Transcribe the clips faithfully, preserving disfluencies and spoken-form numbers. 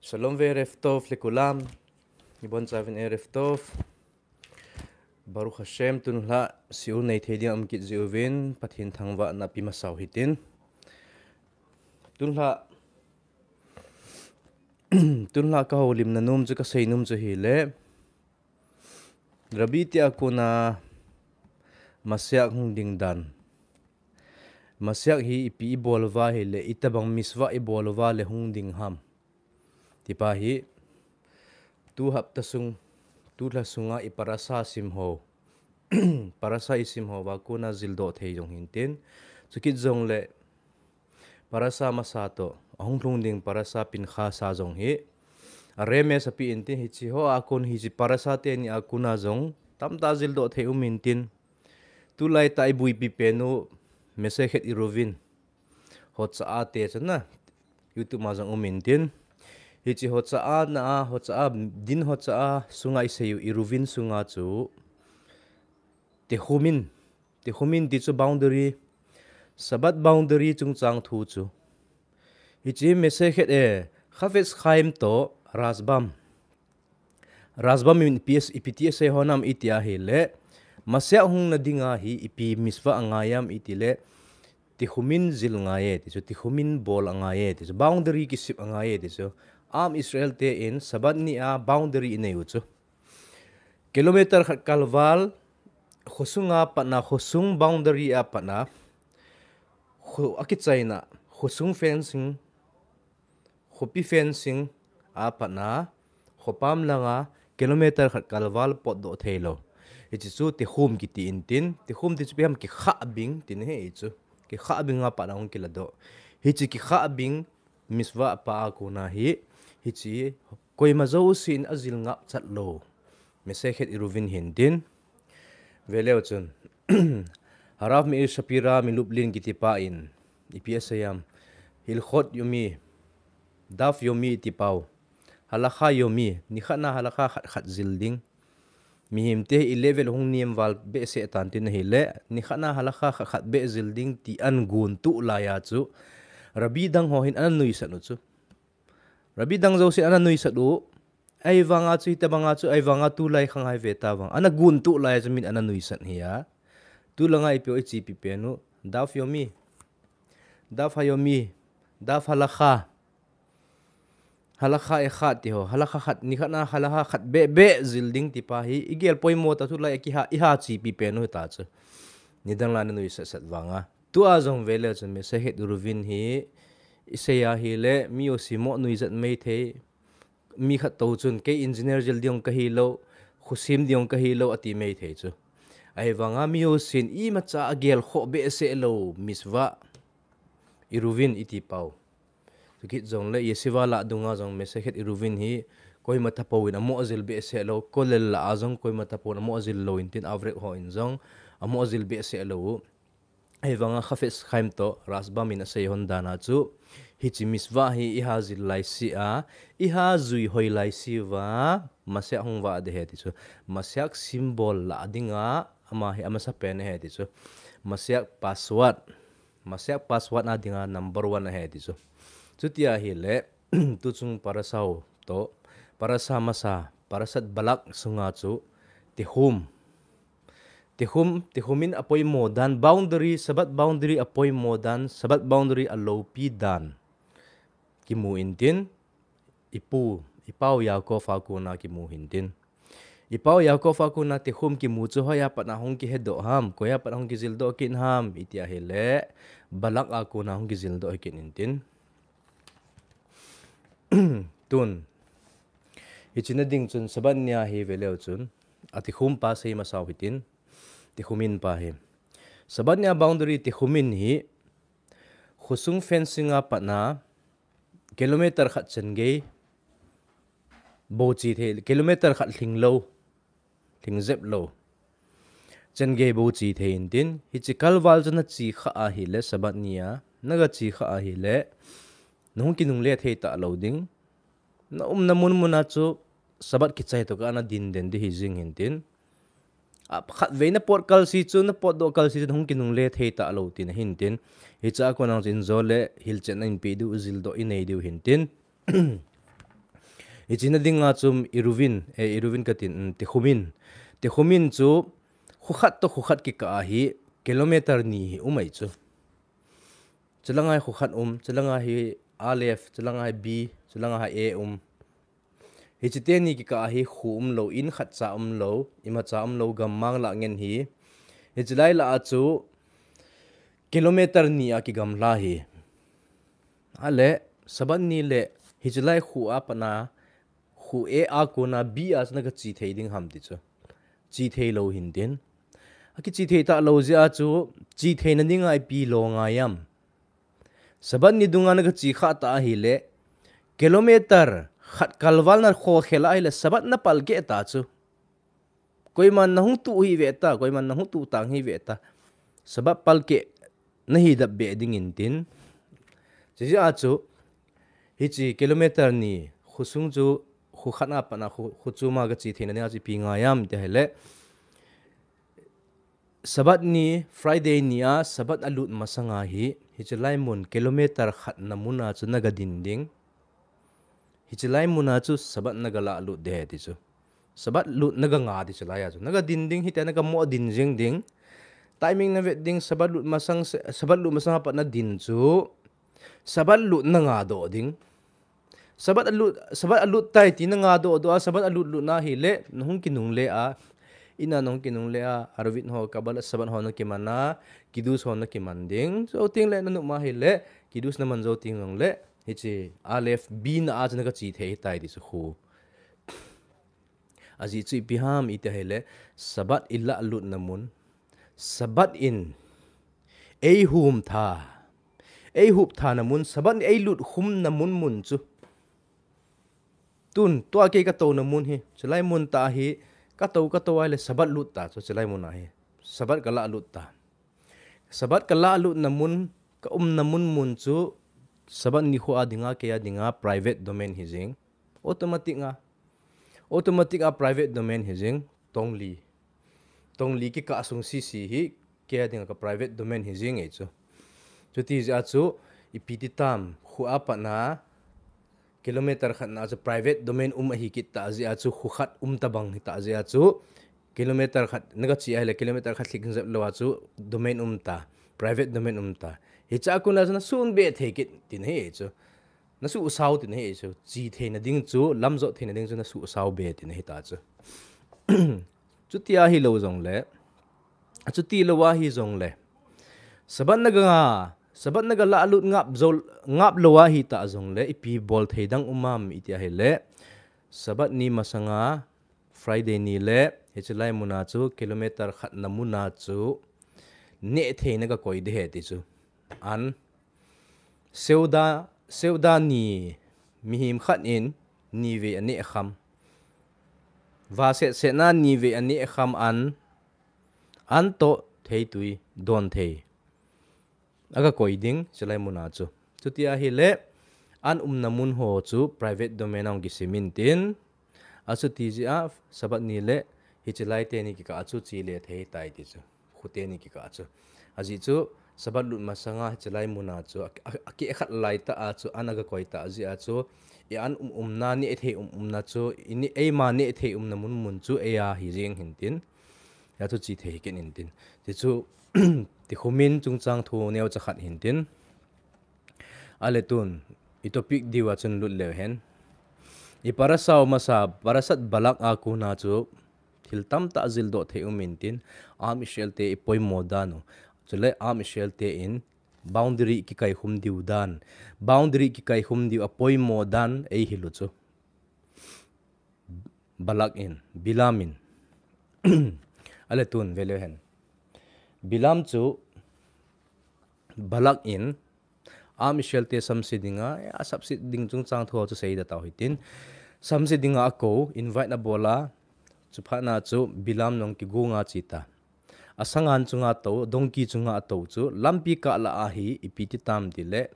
Shalom ve'erev tov lekulam. Ibon chavin erev tov. Baruch Hashem, tunlha siu nei thei ding um kit jiuvin, Pathen thangvahna pe masau hitin. Tunlha, tunlha ka houlimna nom chu, ka seinom chu hile, Rabbi tia kona Mashiach hung ding dan. Mashiach hi ipi ibol uva hile, itobang mitzvah ibol uva le hung ding ham. Tipa hi, tu hapta sung, tu lha sunga i parasha sim ho. Parasha isim ho uva kona jildoh thei jong hintin. Chukit jongle, parasha masa toh ahung lhung ding parasha Pinchas a jong hi, a remes ape intin, hiche ho a kon, hiche parasha teni a kona jong tamtah jildoh thei um intin. Tulai tah iboipi pen u Masechet Eruvin, Hotsa'ah te chun na, YouTube ma jong um intin. Hiche Hotsa'ah na a, Hotsa'ah, Din Hotsa'ah sunga isei u Eruvin sunga chu Techumin, Techumin ti chu boundary, Shabbat boundary chungchang thu chu. Hiche Masechet e, Chafetz Chaim toh Rashbam. Rashbam in ipi, ipi ti asei hon am iti ahile, Mashiach hung na dinga hi ipi mitzvah angai am iti le, Techumin jil ngai e ti chu, Techumin bol angai e ti chu, boundary kisep angai e ti chu. Am Israel te in Shabbat ni a boundary inei u chu. Kilometer khat kalval, khosunga patna, khosung boundary a patna, kho, akichaina, khosung fencing, khopi fencing a patna, khopam langa kilometer khat kalval potdoh thei lou. Hiche chu Techum kiti intin, Techum ti chu ipi ham, kikhah bing tina ahi chu. Kikhah bing a patna hung kiladoh. Hiche kikhah bing mitzvah pa a kona hi, hiche koima jousen ajil ngap chat lou Masechet Eruvin hintin. Veleu chun, Harav Meir Shapira mi Lublin kiti pa in ipi asei am, Hilchot Yomi, Daf Yomi ti pau, Halacha Yomi, nikhat na halacha khat khat jil ding. Mihem te hi i level hung niam val behseh tan tin ahile, nikhat na halacha khat khat beh jil ding ti agon tuh lai a chu, Rabbi dang ho hin ana nuisat u chu. Rabbi dang jousen ana nuisat u. Ahivanga chu, hitobanga chu, ahivanga tulai khang hai ve ta vang. Ana gon tuh lai a chu min ana nuisat hi a. Tulanga ipi o ichepi pen u. Daf Yomi. Daf Hayomi. Daf Halacha. Halacha echad ti ho. Halacha khat, nikhat na halacha khat beh beh jil ding ti pa hi. Igel poimo ta, tulai a kiha, iha chepi pen u ta chu. Nidang la ana nuisat sat vanga. Tua jong veleu chun Masechet Eruvin hi isei ahile, mi jousen mo nuijat mai thei. Mi khat tou chun, kei engineer jil ding kahi lou, khosem ding kahi lou, ati mai thei chu. Ahivanga mi jousen imacha agel khoh behseh lou mitzvah Eruvin iti pau. Chukit jongle yeshiva lah dunga jong Masechet Eruvin hi koima tapou in amo jil behseh lou, kollel lah a jong koima tapou in amo jil lou intin, avrek ho in jong amo jil behseh lou. Ahivanga Chafetz Chaim toh Rashbam in asei hon dan a chu, hiche mitzvah hi iha jil lai seh a, iha jui hoi lai seh uva, Mashiach hung vah ding ahi ti chu. Mashiach symbol lah dinga, ama hi amasapen ahi ti chu. Mashiach password, Mashiach password a dinga number one ahi ti chu. Chuti ahile, tuchung parasha u toh, parasha masa, Parashat Balak sunga chu, Techum, Techum, Techum in apoimo dan, boundary, Shabbat boundary apoimo dan, Shabbat boundary aloupi dan kimu intin, ipu, ipau Yaakov a kona kimu hintin. Ipau Yaakov a kona Techum kimu chu hoiya patna hung kihedoh ham, koiya patna hung kijildoh kit ham, iti ahile, Balak a kona hung kijildoh kit intin. Tun, hiche na ding chun Shabbat nia hi veleu chun, a Techum pa sei masau hitin, Techumin pa hi. Shabbat nia boundary Techumin hi, khosung fencing a patna, kilometer khat changei bou che thei, kilometer khat lhing lou, lhing jep lou. Changei bou che thei intin, hiche kalval chu nache kha ahile Shabbat nia, naga che kha ahile, nahung kinungle thei talou ding. Na umna mun mun a chu Shabbat kichai tokah a nadin den ding hi jing hintin. Khatvei na pot kalsi chu, na potdoh kalsi chu, na hung kinungle thei talou tina hintin. Hiche a kon a chu injo le hilchetna inpeh diu, jildoh inei diu hintin. Hiche na dinga chu Iruvin, eh, Iruvin katin, um, Tekhumin. Tekhumin chu khu khat toh khu khat kikah a hi kilometer ni hi um ahi chu. Chulanga hi khu khat um, chulanga hi Aleph, chulanga hi B, chulanga hi A um. Hiche teni kikah a hi khu umlou, in khatcha umlou, imacha umlou, gammang lah ngen hi. Hiche lai lah a chu kilometer ni a kigamla hi. Ale, Sabbath ni le hiche lai khu a pat a, khu A a kon a B a chu na gache thei ding ham ti chu. Che theilou hintin. Akiche thei talou jeh a chu, che theina dinga ipi lo ngai am. Sabbath ni dunga na gache khah ta ahile, kilometer khat kalval na khokhel ahile, Sabbath na palkeh ta chu. Koiman na hung tuh hih veta, koiman na hung tuh tang hih veta. Sabbath palkeh na hi dap beh ding intin. Chujeh a chu, hiche kilometer ni, khu sung chu, khu khat a pat a, khu, khu chom a gache theina dinga chu ipi ngai am ti ahile, Sabbath ni, Friday ni a, Sabbath alut masanga hi, hiche lai mun kilometer khat na mun a chu na gadin ding. Hiche lai mun a chu Sabbath na galah lut ding ti chu. Sabbath lut na ganga ti chu lai a chu. Na gadin ding, hitia na gamo din jing ding. Timing na vet ding, Sabbath lut masang, Sabbath lut masang a pat na din chu. Sabbath lut na ngadoh ding. Sabbath alut, Sabbath alut tai ti na ngadoh doh a, Sabbath alut lut na hile, na hung kinungle a. Ina na hung kinungle a, Arvit ho, Kabbalah Sabbath ho na kiman a, Kiddush ho na kiman ding. Chuteng le na nop ma hile, Kiddush na man jou teng jongle, hiche Aleph B na a chu na gache thei tai ti chu khu. Ajeh chu ipi ham iti ahile, Sabbath ilah lut na mun. Sabbath in eihum tha. Eihup tha na mun, Sabbath in eilut khum na mun mun chu. Tun, tua kei katou na mun hi. Chulai mun tah hi, katou, katou ahile Sabbath lut ta chu, chulai mun a hi. Sabbath kalah lut ta. Sabbath kalah lut na mun, ka um na mun mun chu, Sabbath nikho a dinga, kei a dinga, private domain hi jing. Automatic a. Automatic a private domain hi jing, tongli. Tongli kikah sung sisi hi, kei a dinga ka private domain hi jing e chu. Chuti jeh a chu, ipi ti tam, khu a pat na, kilometer khat na chu private domain um ahi kit ta jeh a chu, khu khat um ta bang hi ta jeh a chu, kilometer khat, na gache ahile kilometer khat lhing jep lou a chu, domain um ta, private domain um ta. Hiche a kon a chu na sun be thei kit, ti na hi chu. Na suhsao tina hi chu, che theina ding chu, lamjot theina ding chu na suhsao be tina hi ta chu. Chuti ahi lou jongle, chuti lou ahi jongle, Sabbath na ga, Sabbath na galah lut ngap jou, ngap lou ahi ta jongle, ipi bol thei dang um am iti ahile, Sabbath ni masanga, Friday ni le, hiche lai mun a chu, kilometer khat na mun a chu, neh thei na gakoi ding ahi ti chu. An, Seuda, Seuda ni, mihem khat in, ni vei aneh kham. Vaset set na ni vei aneh kham an, an toh theitui, don thei. Agakoi ding, hiche lai mun a chu. Chuti ahile, an um na mun ho chu, private domain a hung kisim intin. Achuti jeh a, Sabbath ni le, hiche lai teni kikah a chu, che le thei tai ti chu. Khu teni kikah a chu. Ajeh chu, Sabbath lut masanga, hiche lai mun a chu, a, a, akeh khat lai tah a chu, an agakoi ta jeh a chu, i an um umna, neh thei um umna chu, i neh, eima neh thei umna mun mun chu, ei a hi jeng hintin. Hia chu che thei kit intin. Ti chu, Tekhumin chungchang thu neocha khat hintin. Ale tun, i topic diu a chun lut leu hen. I parasha u masa, Parashat Balak a kon a chu, thil tamtah jildoh thei um intin, Am Israel te i poimo dan u. Chule Am Israel te in, boundary kikaikhum diu dan. Boundary kikaikhum diu a poimo dan ei hil u chu. Balak in, Bilam in. Ale tun, ve leu hen. Bilam chu, Balak in, Am Israel te samse dinga, a samse ding chungchang thu chu seida tau hitin. Samse dinga akou, invite na bol a, chuphat na chu, Bilam nung kigonga che ta. Asangan chunga tou, donkey chunga atou chu, lampi kah lah a hi, ipi ti tam ti le,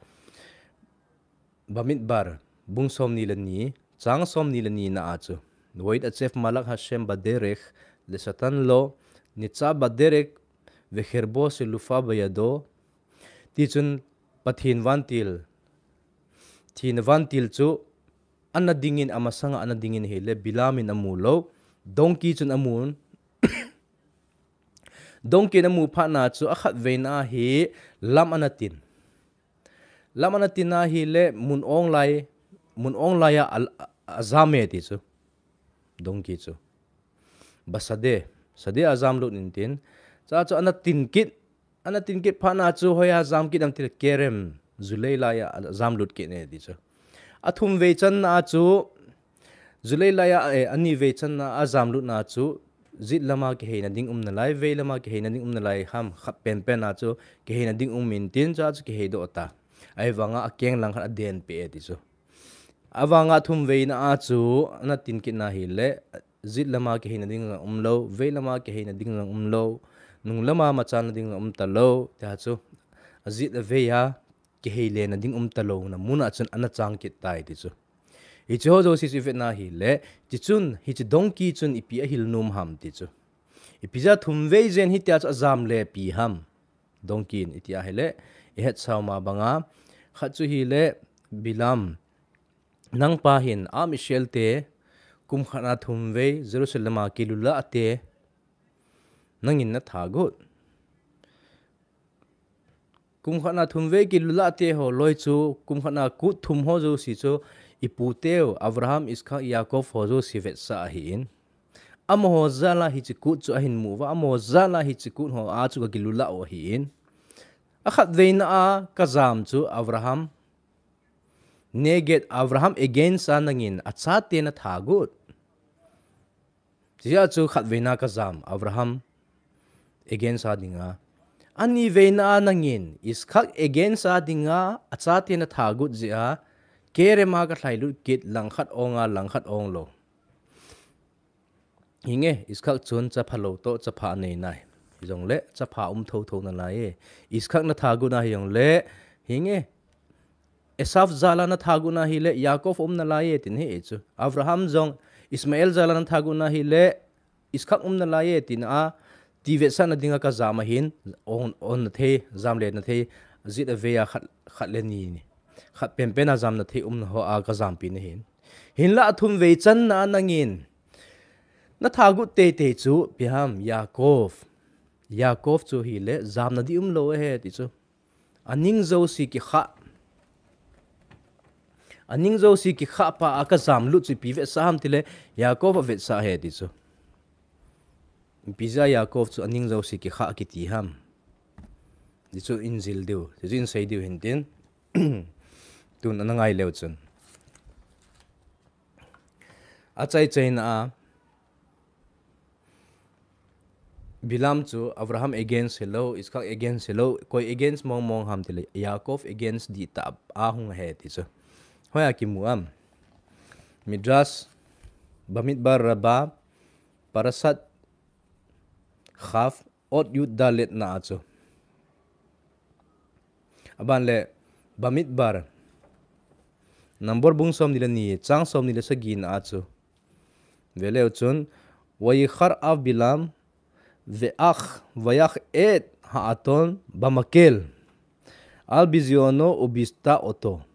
Bamidbar, bung somni le ni, chang somni le ni na a chu. Vo'et Hashem Malach Hashem baderech, lesatan lo, Nitzab aderek vechirbo shelufa beyado. Tichun Pathen vantil, thina vantil chu ana dingin, amasanga ana dingin ahile Bilam in amu lou. Donkey chun amun. Donkey in amu phatna chu akhatveina hi lam ana tin. Lam ana tin ahile mun ong lai, mun ong lai a, a, ajam e ti chu. Donkey chu. Basade, sade ajam lut in tin. Cha chu ana tin kit, ana tin kit phatna chu hoiya jam kit ham tile kerem, julei laiya ajam lut kit e ti chu. Athumvei channa a chu, julei laiya, eh, anivei channa ajam lutna chu, jet lama kiheina ding um nalai, vei lama kiheina ding um nalai ham, khat penpen a chu kiheina ding um in tin, cha chu kihei doh ta. Ahivanga akeng langkhat aden peh e ti chu. Avanga thumveina a chu ana tin kit na hile, jet lama kiheina ding jong um lou, vei lama kiheina ding jong um lou, nung lama machalna ding jong um talou, tia chu ajet avei a kihei lena ding um talouna mun a chun ana chang kit tai ti chu. Hiche ho jouse chu ivet na hile, tichun hiche donkey chun ipi ahil nom ham ti chu. Ipi jeh a thumvei jen hitia chu ajam le pi ham. Donkey in iti ahile, ihet sao ma banga, khat chu hile, Bilam, nangpa hin Am Israel te kum khat na thumvei Jerusalem a kilulah te nangin natha got. Kum khat na thumvei kilulah te ho loi chu, kum khat na kut thum ho jouse chu, iputeu Abraham, Isaak, Yaakov ho jouse vetsah ahin. Amaho jal a hiche kut chu ahin mu uva, amaho jal a hiche kut ho a chu kakilulah u ahin. Akhatveina a kajam chu Abraham, neged Abraham against a nangin achate natha got. Tia chu khatveina kajam Abraham against a dinga. Aniveina a nangin Isaak against a dinga achate natha got jeh a, kerem a kalhailut kit langkhat ong a langkhat ong lou. Hinge, Isaak chun chapha lou toh chapha anei nai. Hijongle chapha um thotho nalai e. Isaak natha got na hijongle, hinge, Esav jal a natha got na hile, Yaakov um nalai e, tin ahi chu. Abraham jong, Ishmael jal a natha got na hile, Isaak um nalai e, tin a, ti vetsahna dinga kajam ahin, on, on na thei, jam le na thei, jet avei a khat, khat le ni ni. Khat penpen a jam na thei umna ho a kajampi na hin. Hinlah athumvei channa a nangin natha got teitei chu, ipi ham, Yaakov. Yaakov chu hile, jamna ding um lou ahi ti chu. Aning jouse kikhah. Aning jouse kikhah pa a kajam lut chu ipi vetsah ham tile, Yaakov avetsah ahi ti chu. Ipi jeh a Yaakov chu aning jouse kikhah kiti ham. Ti chu injil diu, ti chu insei diu hintin. Tun ana ngai leu chun. Achaichaina a, Bilam chu Abraham against hilou, Isaak against hilou, koi against mong mong ham tile, Yaakov against dihtah a hung ahi ti chu. Hoiya kimu am. Midrash, Bamidbar Rabbah, Parashat Kaf, Ot Yud Dalet na a chu. Aban le, Bamidbar. Number bung somni le ni, chang somni le sagi na a chu. Ve leu chun, Vayikhar av Bilam, ve'ach, vayach et ha'aton bamakel, al biziono ubista oto.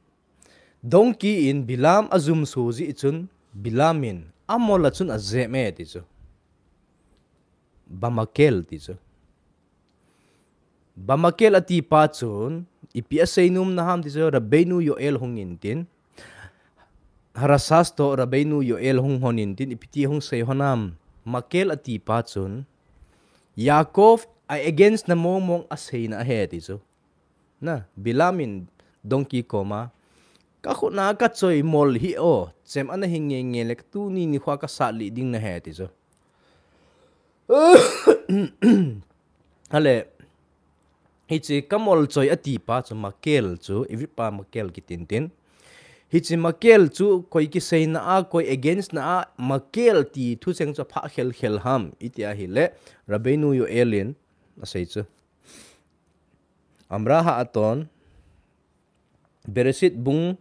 Donkey in Bilam ajumso jeh chun, Bilam in amol a chun ajem e ti chu. Bamakel ti chu. Bamakel ati pa chun, ipi asei nom na ham ti chu, Rabbeinu Yoel hung in tin. Harashas toh Rabbeinu Yoel hung hon in tin, ipi ti hung sei hon am. Makel ati pa chun, Yaakov a against na mong mong aseina ahi ti chu. Na, Bilam in donkey koma, ka khut na ka choi mol hi o, chem ana hi nge nge le tuni nikho kasat lih ding nahi ti chu. Ale, hiche ka mol choi ati pa chu makel chu, ivet pa makel kitin tin. Hiche makel chu koi kiseina a, koi against na a, makel ti thucheng chu aphah khel khel ham, iti ahile, Rabbeinu Yoel in asei chu. Amra ha'aton, Bereshit bung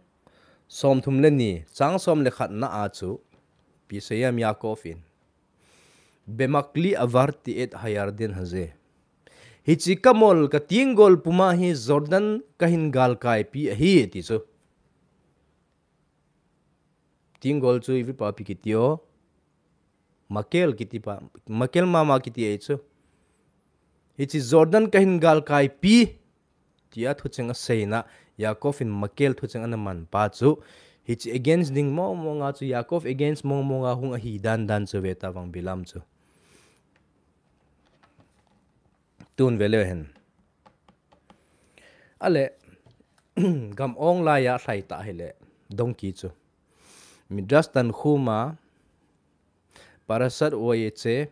somthum le ni, chang som le khat na a chu, ipi asei am Yaakov in. Bemakli avarti et hayardin haze. Hiche kamol katenggol puma hi Jordan kahin galkaipi ahi ti chu. Tenggol chu ipi pa pi kiti o. Makel kiti pa, makel mama kiti ahi chu. Hiche Jordan kahin galkaipi tia thucheng aseina, Yaakov in makel thucheng ana man pa chu. Hiche against ding mong mong a chu, Yaakov against mong mong a hung ahi dan dan chu ve ta vang Bilam chu. Tun ve leu hen. Ale, gam ong laiya lhai ta hile, donkey chu. Midrash Tanhuma, Parashat Wayetzeh,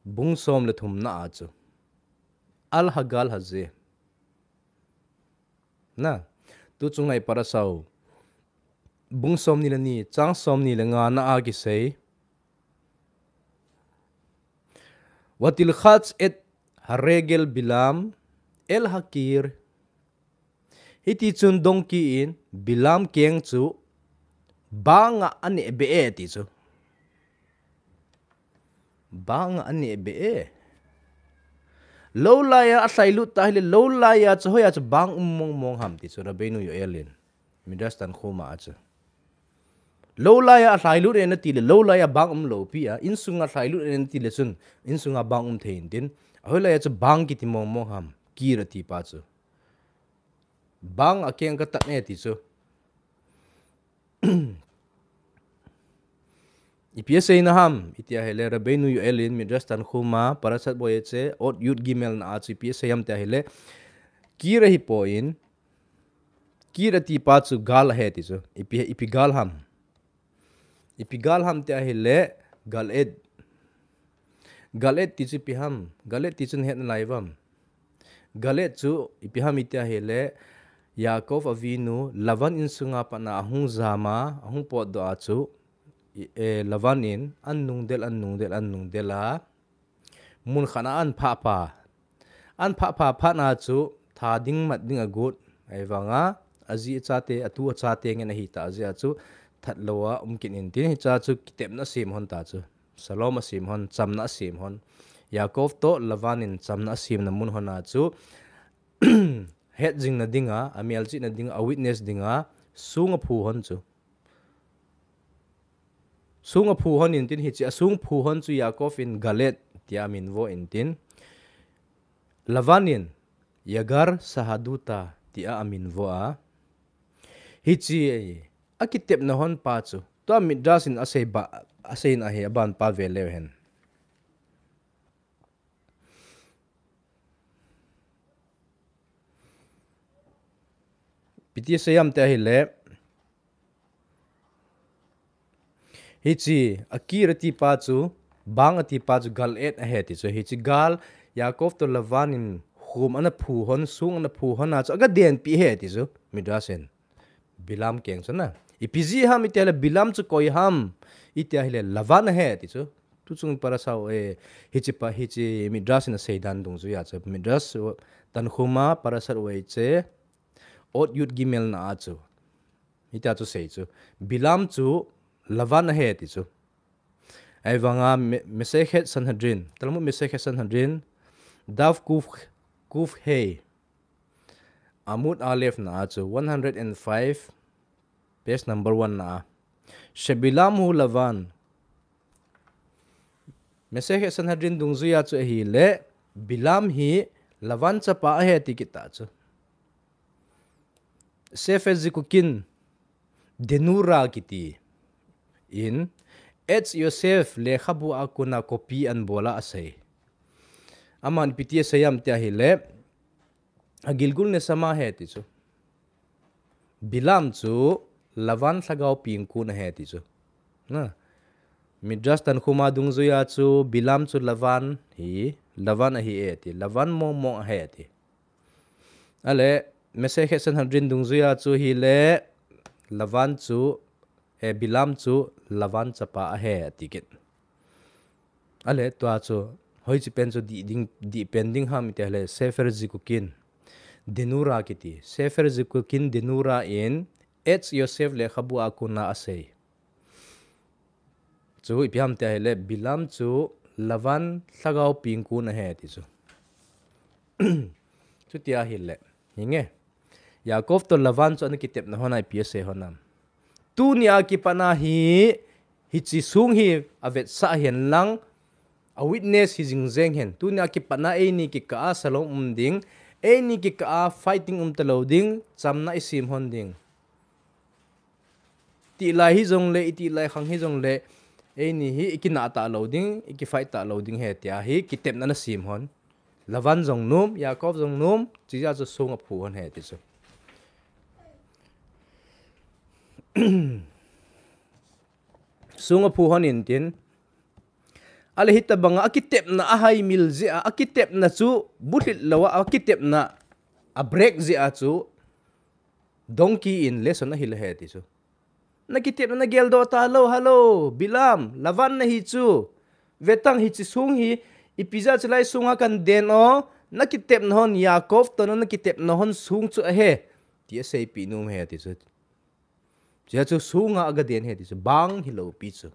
bung som le thumna a chu. Al hagal haze. Na, tu chunga i parasha u. Bung som ni le ni, chang som ni le nga na a kisei. Vatilchatz et haregel Bilam el hakir. Hiti chun donkey in Bilam keng chu banga aneh be e ti chu. Banga aneh be e. Lou laiya alhailut ta hile, lou laiya chu hoiya chu bang um mong mong ham ti chu Rabbeinu Yoel in. Midrash Tanhuma a chu. Lou laiya alhailut e nati le, lou laiya bang um lou pi a, insunga alhailut e nati le chun, insunga bang um thei intin. Ahoi laiya chu bang kiti mong mong ham, kir ati pa chu. Bang a keng ka tat e ti chu. Ipi asei na ham, iti ahile Rabbeinu Yoel in Midrash Tanhuma, Parashat Wayetzeh, ot yud gimel na a chu ipi asei ham ti ahile, kir ahi poi, kir ati pa chu gal ahi ti chu. Ipi, ipi gal ham. Ipi gal ham ti ahile, gal et. Gal et ti chu ipi ham. Gal et ti chu nahet nalai uvam. Gal et chu ipi ham iti ahile, Yaakov Avinu, Lavan insunga patna ahung jama, ahung potdoh a chu, i, e, Lavan in, an nungdel, an nungdel, an nungdel a, mun khat a an phah pha. An phah pha phat na chu, tha ding mat ding agot, ahivanga, aji achate, atu achate ngen ahi ta, ajeh chu, that lou a, um kit intin, hicha chu, kitepna asem hon ta chu. Shalom asem hon, chamna asem hon. Yaakov toh Lavan in chamna asemna mun hon a chu, het jing na dinga, amelchih na dinga, a witness dinga, sung aphu hon chu. Sung aphu hon intin hiche, asung phu hon chu Yaakov in Galeed tia amin vo intin. Lavan in Yegar Sahadutha tia amin vo a. Hiche akitepna hon pa chu. Tua Midrash in asei ba, asei na hi aban pa ve leu hen. Ipi ti asei ham ti ahile. Hiche, akir ati pa chu, bang ati pa chu, Galeed ahi ti chu. Hiche gal, Yaakov toh Lavan in, khum ana phu hon, sung ana phu hon a chu, aga denpi ahi ti chu, Midrash in. Bilam keng chu na. Ipi jeh ham iti ahile Bilam chu koi ham. Iti ahile Lavan ahi ti chu. Tuchung parasha u, eh, hiche pa, hiche Midrash in asei dan dungjuiya chu. Midrash Tanhuma Parashat Wayetzeh, ot yud gimel na a chu. Hitia chu sei chu. Bilam chu Lavan ahi ti chu. Ahivanga Me-, Masechet Sanhedrin, Talmud Masechet Sanhedrin, Daf Kuf, Kuf Hei, Amud Aleph na a chu, one hundred and five, page number one na a. Shebilam hu Lavan. Masechet Sanhedrin dungjuiya chu ahile, Bilam hi Lavan chapa ahi ti kit ta chu. Sefer Zikukin Denura kiti in, Eitz Yosef lekhabu a kona copy ana bol a asei. Aman ipi ti asei ham ti ahile, a Gilgul Neshama ahi ti chu. Bilam chu Lavan lhagao pengkun ahi ti chu. Na. Midrash Tanhuma dungjuiya chu Bilam chu Lavan hi, Lavan ahi e ti. Lavan mong mong ahi ti. Ale, Masechet Sanhedrin dungjuiya chu hile, Lavan chu, eh, Bilam chu Lavan chapa ahi ati kit. Ale, tua chu, hoiche pen chu dih ding, dih pen ding ham iti ahile, Sefer Zikukin Denura kiti. Sefer Zikukin Denura in, Eitz Yosef lekhabu a kona asei. Chu ipi ham tia ahile, Bilam chu Lavan lhagao pengkun ahi ti chu. Chutia ahile, hinge. Yaakov toh Lavan chu ana kitepna hon a ipi asei hon am. Tunia kipatna hi, hiche song hi avetsah hen lang, a witness hi jing jeng hen. Tunia kipatna eini kikah a shalom um ding, eini kikah a fighting um talou ding, chamna isem hon ding. Tilai hijongle, itilai khang hijongle, eini hi ikinah talou ding, ikifight talou ding ahi tia hi kitepna ana sem hon. Lavan jong nom, Yaakov jong nom, chujeh a chu song aphu hon ahi ti chu. Song aphu hon intin. Ale hitabanga akitepna ahaimil jeh a, akitepna chu bulhit lou a, akitepna a break jeh a chu donkey in lesson ahil ahi ti chu. Nakitepna nageldoh talou, hello, Bilam, Lavan nahi chu. Vetang hiche song hi, ipi jeh a chulai song a kaden o, nakitepna hon, Yaakov toh nakitepna hon song chu ahi. Ti aseipeh nom ahi ti chu. Chujeh a chu song a agaden ahi ti chu, bang hilou pi chu.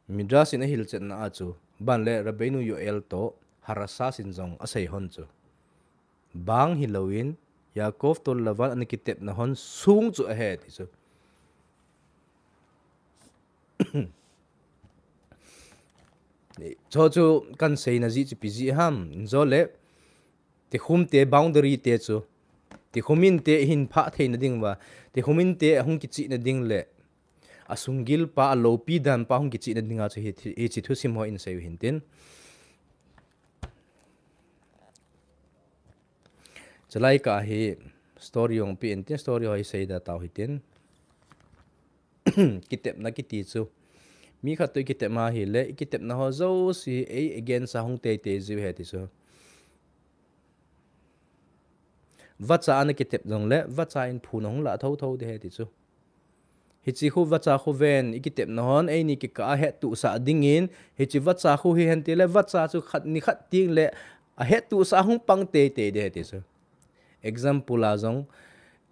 Midrash in ahilchetna a chu, ban le Rabbeinu Yoel toh Harash in jong asei hon chu. Bang hilouvin, Yaakov toh Lavan ana kitepna hon song chu ahi ti chu. Chu chu kahin seina jeh chu ipi jeh ham, injo le, tikhum te boundary te chu. Tikhum in te hin phah theina ding uva. Tikhum in te ahung kichihna ding le. Asunggil pa, aloupi dan pa hung kichihna dinga chu hi, hiche thusim ho in seiu hintin. Chulai kah hi story hung pe intin, story ho hi seida tau hitin. Kitepna kiti chu. Mi khat toh ikitep ma ahile, ikitepna ho jouse ei against a hung teitei jiu ahi ti chu. Vacha ana kitep jongle, vacha in phuna hung lah thotho ding ahi ti chu. Hiche khu vacha khu ven, ikitepna hon, eini kikah a hettohsah dingin, hiche vacha khu hihen tile, vacha chu khat ni khat tengle, ahettohsah hung pang teitei ding ahi ti chu. Example a jong,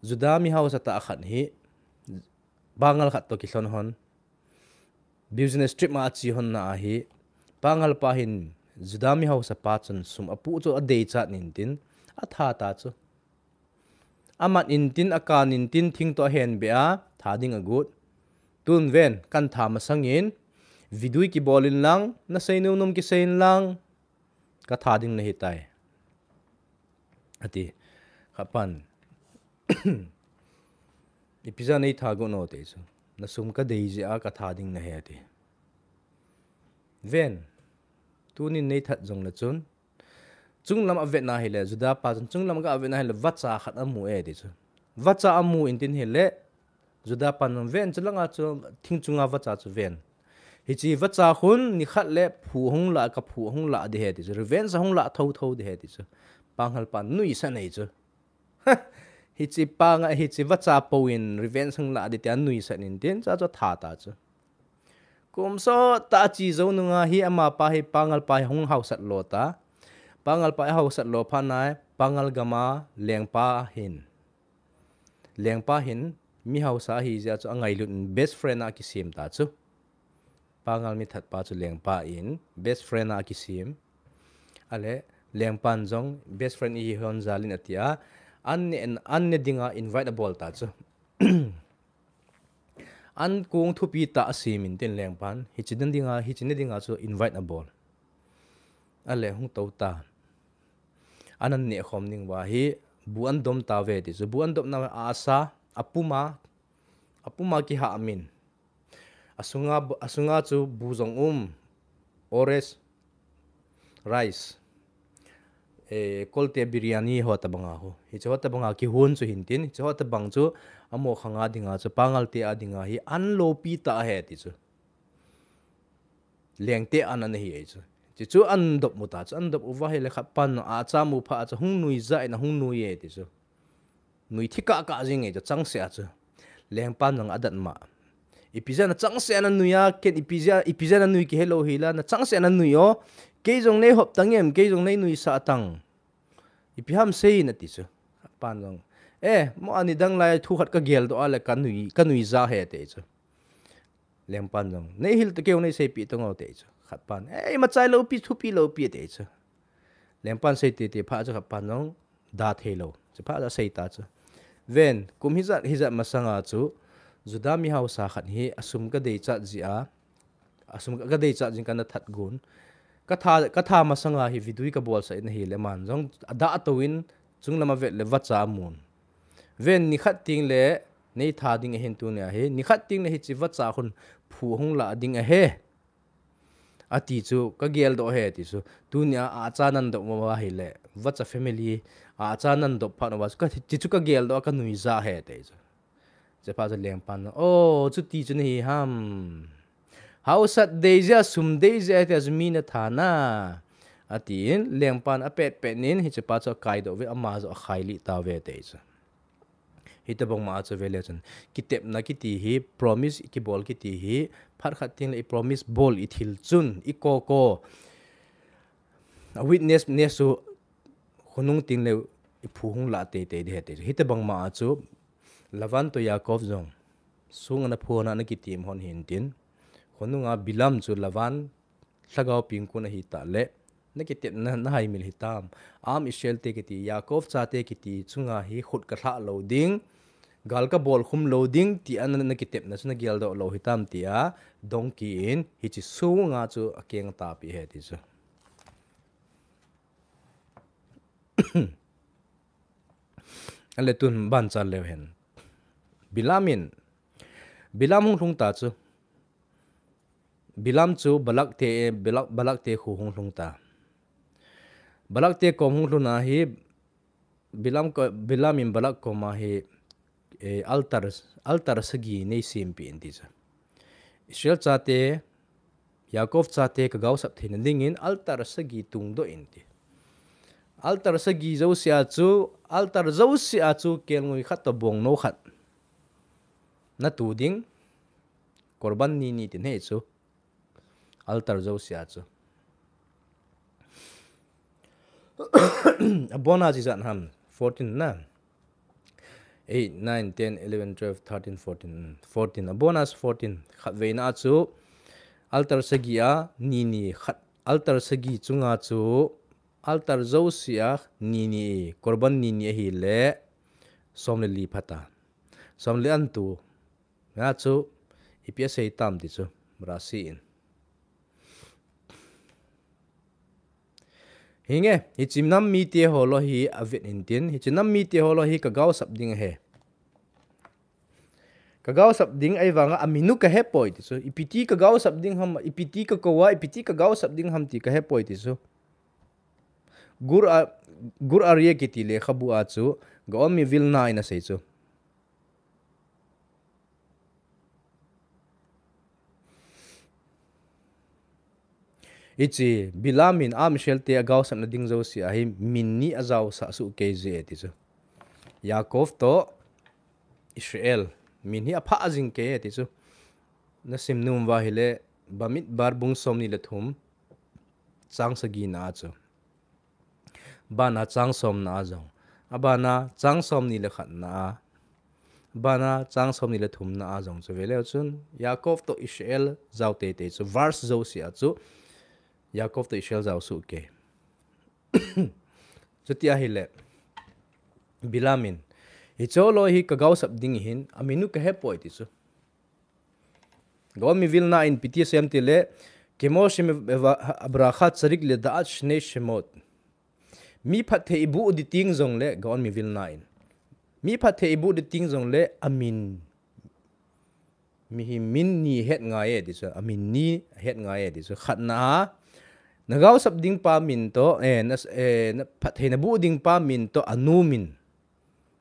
Juda mi hausa tah khat hi, pangal khat toh kilhon hon, business trip ma ache hon na ahi, pangal pa hin, Juda mi hausa pa chun sum apoh chu adeichat intin, atha ta chu. Amat intin, akan intin, thing toh ahenbeh a, tha ding agot. Tun ven, kahin tha masangin, vidui kibol inlang, nasei nom nom kisei inlang, katha ding nahitai. Ati, khatpan. Ipi jeh a neitha got nom te chu. Nasum kadei jeh a katha ding nahi ati. Ven, tunin neithat jongle chun, chunglam avetna ahile, Juda pa chun chunglam aga vetna ahile, vacha khat amu e ti chu. Vacha amu intin ahile, Juda pan ven chulanga chu thing chunga vacha chu ven. Hiche vacha khun nikhat le phu hung lah, kaphu hung lah ding ahi ti chu. Revenge hung lah thotho ding ahi ti chu. Pangal pan nuisat nei chu. Hiche panga, hiche vacha pou in revenge hung lah ding tia nuisat intin cha chu atha ta chu. Kum sot tah ache jou nunga hi amapa hi pangal pa hi hung hausat lo ta. Pangal pa hi hausat lo phat nai, pangal gama lengpa hin. Lengpa hin mi hausa ahi jeh a chu angailut in best friend a akisem ta chu. Pangal mi thatpa chu lengpa in best friend a akisem. Ale, lengpan jong best friend ihi hon jal in atia, an ne, an ne dinga invite abol ta chu. An kong thupi tah asem intin lengpan, hiche ne dinga, hiche ne dinga chu invite abol. Ale, hung tou ta. An an neh khom ding uva hi, bu an dom tauve ti chu. Bu an dom nauva asa, apuma, apuma kihah min. Asunga, asunga chu bu jong um, orange, rice, eh, kolte biryani ho tabanga ho. Hiche ho tabanga kihon chu hintin, hiche ho tabang chu amo khanga dinga chu pangal te a dinga hi an lopi tah ahi ti chu. Lengte an ana hi e chu. Hiche chu an dop mu ta chu, an dop uva ahile khatpan acha mu phat a chu hung nuija in ahung nui e ti chu. Nui thi kah kah jing e chu, changseh a chu. Lengpan jong adat ma. Ipi jeh a nachangseh a nanui a, ken ipi jeh a, ipi jeh a nanui kihe lou hila, nachangseh a nanui o. Kei jong nei hop tang em, kei jong nei nuisah tang. Ipi ham sei in ati chu. Pan jong. Eh, mo ani dang lai thu khat kageldoh a le kanui, kanuija ahi ti chu. Lengpan jong, "Nei hil to keu, nei seipeh to nge," ati chu. Khat pan, "Ei, machai lou pi, thupi lou pi," ati chu. Lengpan sei tete phat chu khat pan jong da thei lou. Chu phat chu asei ta chu. Ven, kum hijat, hijat masanga chu, Juda mi hausa khat hi asum ka deichat jeh a, asum ka deichat jeh in kana that gon. Ka tha, ka tha masanga hi vidui ka bolsah in ahile, aman jong ada atou in, chunglam avet le vacha amun. Ven, nikhat teng le nei tha ding ahin tunia hi, nikhat teng le hiche vacha khun phu hung lah ding ahi, ati chu ka geldoh e, ati chu. Tunia acha nan dop uva ahile, vacha family acha nan dop phat uva chu ka, hiche chu ka geldoh a, ka nuija e, ati chu. Chuphat chu lengpan, "O, chuti chu nahi ham. Hausat dei jeh a, sum dei jeh a, tia chu mi natha na," atin, lengpan apet pet in, hichepa chu akaidoh uve, ama jong akhailih tauve, ati chu. Hitobang ma a chu vele chun, kitepna kiti hi, promise kibol kiti hi, phat khat teng le i promise bol i thil chun, i koko, a witness, ness chu, khonung teng le i phu hung lah teitei ding ahi, ati chu. Hitobang ma a chu, Lavan toh Yaakov jong, song ana phon a ana kitem hon hintin, khonunga Bilam chu Lavan lhagao pengkon ahi tah le, na kitepna, na haimil hitam. Am Israel te kiti, Yaakov chate kiti chunga hi khut ka lhah lou ding, gal ka bolkhum lou ding, tia na, na kitepna chu na geldoh lou hitam, tia dongki in, hiche songa chu akeng atapeh e, ati chu. Ale tun ban chal leu hen. Bilam in, Bilam hung lhung ta chu. Bilam chu Balak te, Balak, Balak te kho hung lhung ta. Balak te kom hung lhun a hi, Bilam ko, Bilam in Balak koma hi, eh, altar, altar sagi nei sempeh in, ati chu. Israel chate, Yaakov chate ka gaosap theina dingin altar sagi tungdoh in, ati. Altar sagi jousea chu, altar jousea chu kelngoi khat toh bongnou khat na tu ding, korban ni ni ti ahi chu. Altar jousea chu. Abona chu ijat ham, fourteen na. Eight, nine, ten, eleven, twelve, thirteen, fourteen, mm, fourteen. Abona chu fourteen. Khatveina chu altar sagi a ni ni khat. Altar sagi chunga chu altar jousea ni ni, korban ni ni ahile som le li pha ta. Som le li an tu. Hia chu, ipi asei tam ti chu, Rashi in. Hinge, hiche nam mite ho lou hi avet intin, hiche nam mite ho lou hi ka gaosap ding ahi. Ka gaosap ding ahivanga amin u ka hepoi ti chu. Ipi ti ka gaosap ding ham, ipi ti ka kou a, ipi ti ka gaosap ding ham ti ka hepoi ti chu. Gur a, Gur Aryeh kiti lekhabu a chu, Gaon Mivilna in asei chu. Hiche, Bilam in Am Israel te agaosapna ding jousea hi min ni ajaosah soh kei je ti chu. Yaakov toh Israel, min hi aphah jing kei ti chu. Na sim nom uva ahile, Bamidbar bung somni le thum, chang sagina a chu. Abana chang somna a jong. Abana chang somni le khatna a. Abana chang somni le thumna a jong chu veleu chun, Yaakov toh Israel jao teitei chu, verse jousea chu, Yaakov toh Israel jao soh kei. Chuti ahile, Bilam in, hiche ho lou hi ka gaosap ding ahin, amin u ka hepoi ti chu. Gaon Mivilna in ipi ti asei em tile, Kemo Shem Ev-, Ev-, Abraham Tzadik Ledaat Shnei Shemot. Mi phatthei ibuh ding teng jongle, Gaon Mivilna in. Mi phatthei ibuh ding teng jongle, amin. Mi hi min ni het ngai e ti chu, amin ni het ngai e ti chu. Khatna a, na gaosap ding pa min toh, eh, na, eh, na phatthei na buh ding pa min toh, anu min.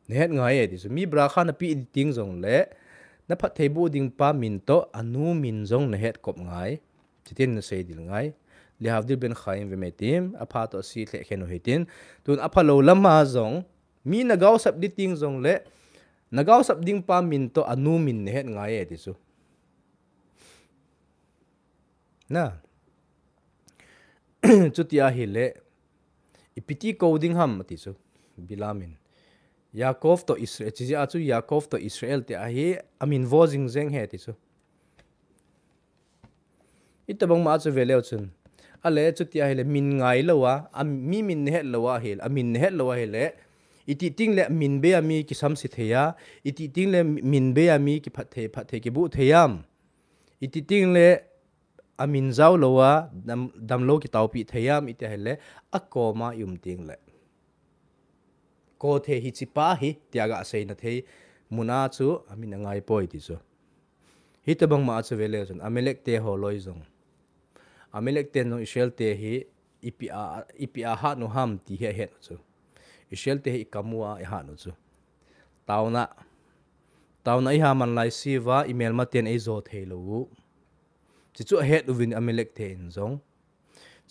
Na het ngai e ti chu. Mi bracha na peh ding teng jongle, na phatthei buh ding pa min toh, anu min jong na het kop ngai. Chutin na sei ding ngai. Lehavdil ben chayim ve metim, apha toh asi lheh khen u hitin. Tun apha lou lam a jong, mi na gaosap ding teng jongle, na gaosap ding pa min toh, anu min na het ngai e ti chu. Na. Chuti ahile, ipi ti kou ding ham ati chu, Bilam in. Yaakov toh Israel, chijeh a chu Yaakov toh Israel ti ahi, amin vo jing jeng e ti chu. Hitobang ma chu veleu chun. Ale chuti ahile min ngai lou a, a mi min nahet lou ahile, a min nahet lou ahile. Iti ting le min bei a mi kisamse thei a, iti ting le min bei a mi kiphat thei, phat thei kibu thei am. Iti ting le a min jao lou a, dam, damlou kitaopi thei am, iti ahile, a koma i um ting le. Ko thei hiche pa hi, tia ga seina thei, mun a chu, a min angai poi ti chu. Hitobang ma chu veleu chun, Amalek te ho loi jong. Amalek ten jong Israel te hi, ipi a, ipi a hat u ham ti hi ahet u chu. Israel te hi i kam u a i hat u chu. Taona, taona i ha man lai siva, i melma ten ei jo thei lou u. Chuchu ahet uvin Amalek ten jong.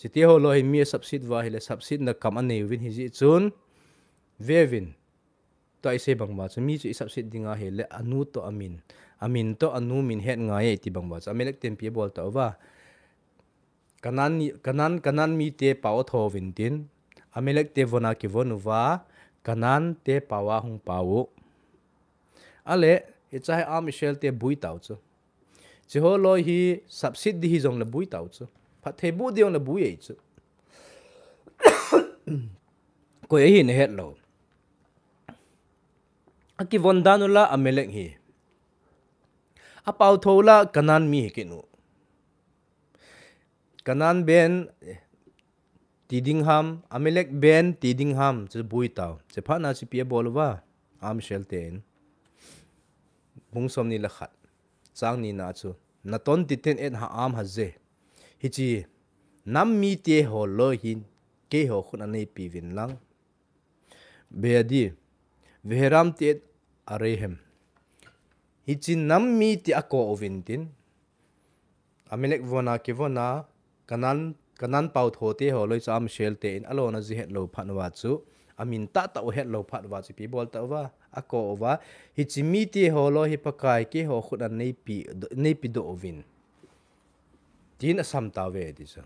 Chuti ho loi hin mi asapsit uva ahile sapsitna kam anei uvin hijeh chun. Veuvin. Tua i sei bang uva chu mi chu i sapsit ding ahile anu toh a min. A min toh anu min het ngai e ti bang uva chu. Amalek ten ipi abol tau va. Kanan ni, Kanan, Kanan mite pao atho uvin tin. Amalek te von a kivon uva. Kanan te pao a hung pao u. Ale, hiche hi Am Israel te bui tau chu. Hiche ho loi hi sapsit di hijong le bui tau chu. Phatthei bu di jong le bui e chu. Koi ahi nahet lou. Akivon dan u la Amalek hi. Apao tho la Kanan mi hi kit u. Kanan ben, eh, ti ding ham, Amalek ben ti ding ham, chu bui tau. Chephatna chu ipi abol uva, Am Israel ten. Bung som ni le khat. Chang ni na chu. Naton ti ten et ha am ha je. Hiche, nam mite ho loi hin, keiho khut a neipe uvin lang. Beadi, Veheram ti et Arehem. Hiche nam mite ako uvin tin. Amalek von a kivon a, Kanan, Kanan pao tho te ho loi chu Am Israel ten, alona ji het lou phat uva chu, a min tahtah u het lou phat uva chu ipi abol tau va, ako uva, hiche mite ho loi hi Pakai keiho khut a neipe, neipe doh uvin. Tin asam tauve ti chu.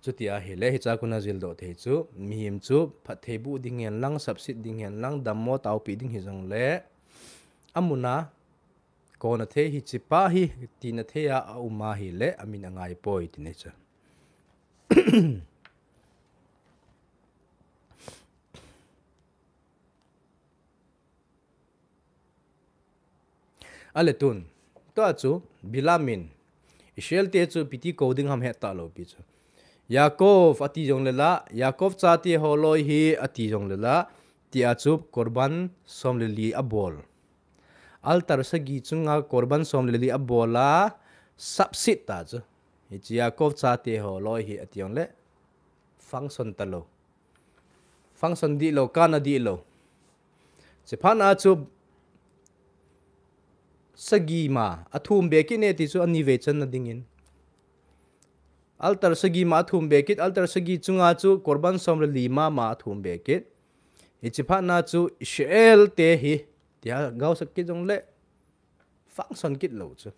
Chuti ahile, hiche a kon a jil doh thei chu, mihem chu, phatthei bu ding hen lang, sapsit ding hen lang, dammo taopi ding hijong le, amun a, kona thei hiche pa hi, tina thei a, a um ahile, a min angai poi ti nei chu. Ale tun. Tua chu, Bilam in. Israel te chu ipi ti kou ding ham het talou pi chu. Yaakov ati jong le la, Yaakov chate ho loi hi ati jong le la, tia chu korban som le li abol. Altar sagi chunga korban som le li abol a, sapsit ta chu. Hiche Yaakov chate ho loi hi ati jong le, function talou. Function dihlou, kana dihlou. Chephatna chu sagi ma, athum be kit ne ti chu ani vei channa dingin. Altar sagi ma athum be kit, altar sagi chunga chu korban som le li ma ma athum be kit. Hiche phatna chu Israel te hi, tia gaosap kit jong le, function kit lou chu.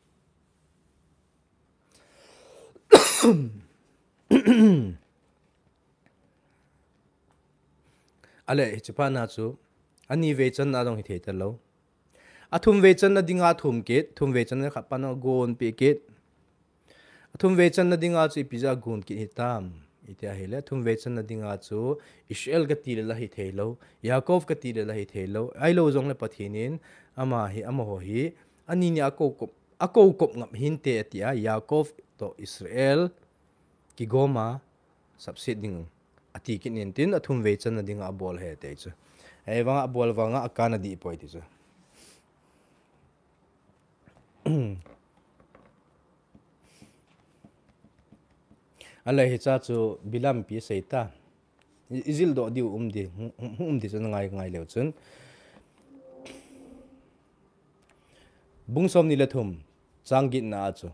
Ale, hiche phatna chu, ani vei channa jong hithei talou. Athum vei channa dinga athum kit, thum vei channa khat phatna gon pe kit. Athum vei channa dinga chu ipi jeh a gon kit hitam. Iti ahile, athum vei channa dinga chu Israel kati le la hithei lou, Yaakov kati le la hithei lou. Ahilou jong le Pathen in, ama hi, amaho hi, ani ni a kou kop, a kou kop ngap hinte ati a, Yaakov toh Israel kigom a, sapsit ding ati kit in tin athum vei channa dinga abol ahi ti chu. Ahivanga abol vanga akana dih poi ti chu. Ale hiche chu Bilam ipi asei ta. I, ijil doh diu um di, hung, hung, hung um di chu ngai, ngai leu chun. Bung som ni le thum, chang get na a chu.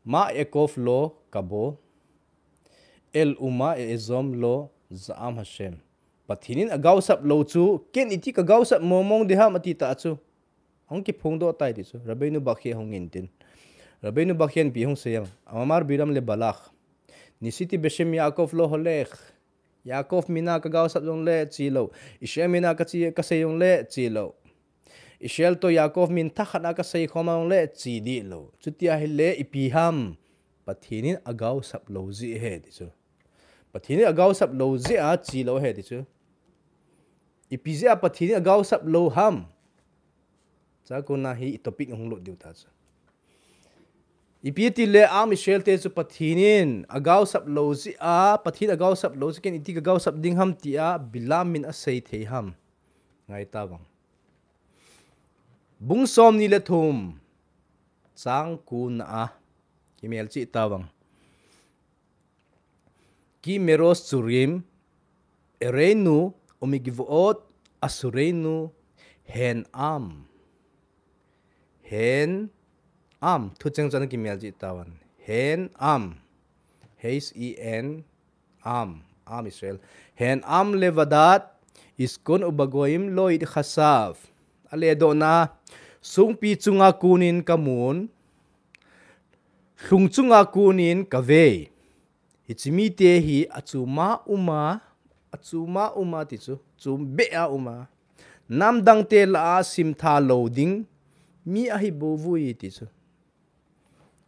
Ma ekof lo kabo, el uma eezom lo za'am Hashem. Pathen in agaosap lou chu, ken iti kagaosap mong mong ding ham ati ta chu. Hung kiphong doh tai ti chu, Rabbeinu Bachya hung in tin. Rabbeinu Bachya in ipi hung sei em. Amar Bilam le Balak. Nisiti beshem Yaakov lo holech. Yaakov mina kagaosap jong le chi lou. Israel mina kachi, kasei jong le chi lou. Israel toh Yaakov min thakhat a kasei khom a le chi dih lou. Chuti ahile ipi ham, Pathen in agaosap lou jeh ahi ti chu. Pathen in agaosap lou jeh a chi lou ahi ti chu. Ipi jeh a Pathen in agaosap lou ham. Chua kona hi i topic hung lut diu ta chu. Ipi tile Am Israel te chu Pathen in agaosap lou jeh a, Pathen in agaosap lou jeh a ken iti kagaosap ding ham tia Bilam in asei thei ham. Ngai ta vang. Bung somni le thum. Chang ko na a. Kimel cheh ta vang. Ki merosh churim, ereinu, umikvot, asureinu, hen am. Hen am. Thucheng chu ana kimel cheh tauvin. Hen am. H E N, am. Am Israel. Hen am levadat, iskon ubagoim lo itchasav. Aledohna, songpi chunga konin kamun, lhung chunga konin kavei. Hiche mite hi achom a um a, achom a um a ti chu, chom beh a um a. Namdang te lah a simtha lou ding mi ahi bou ve ti chu.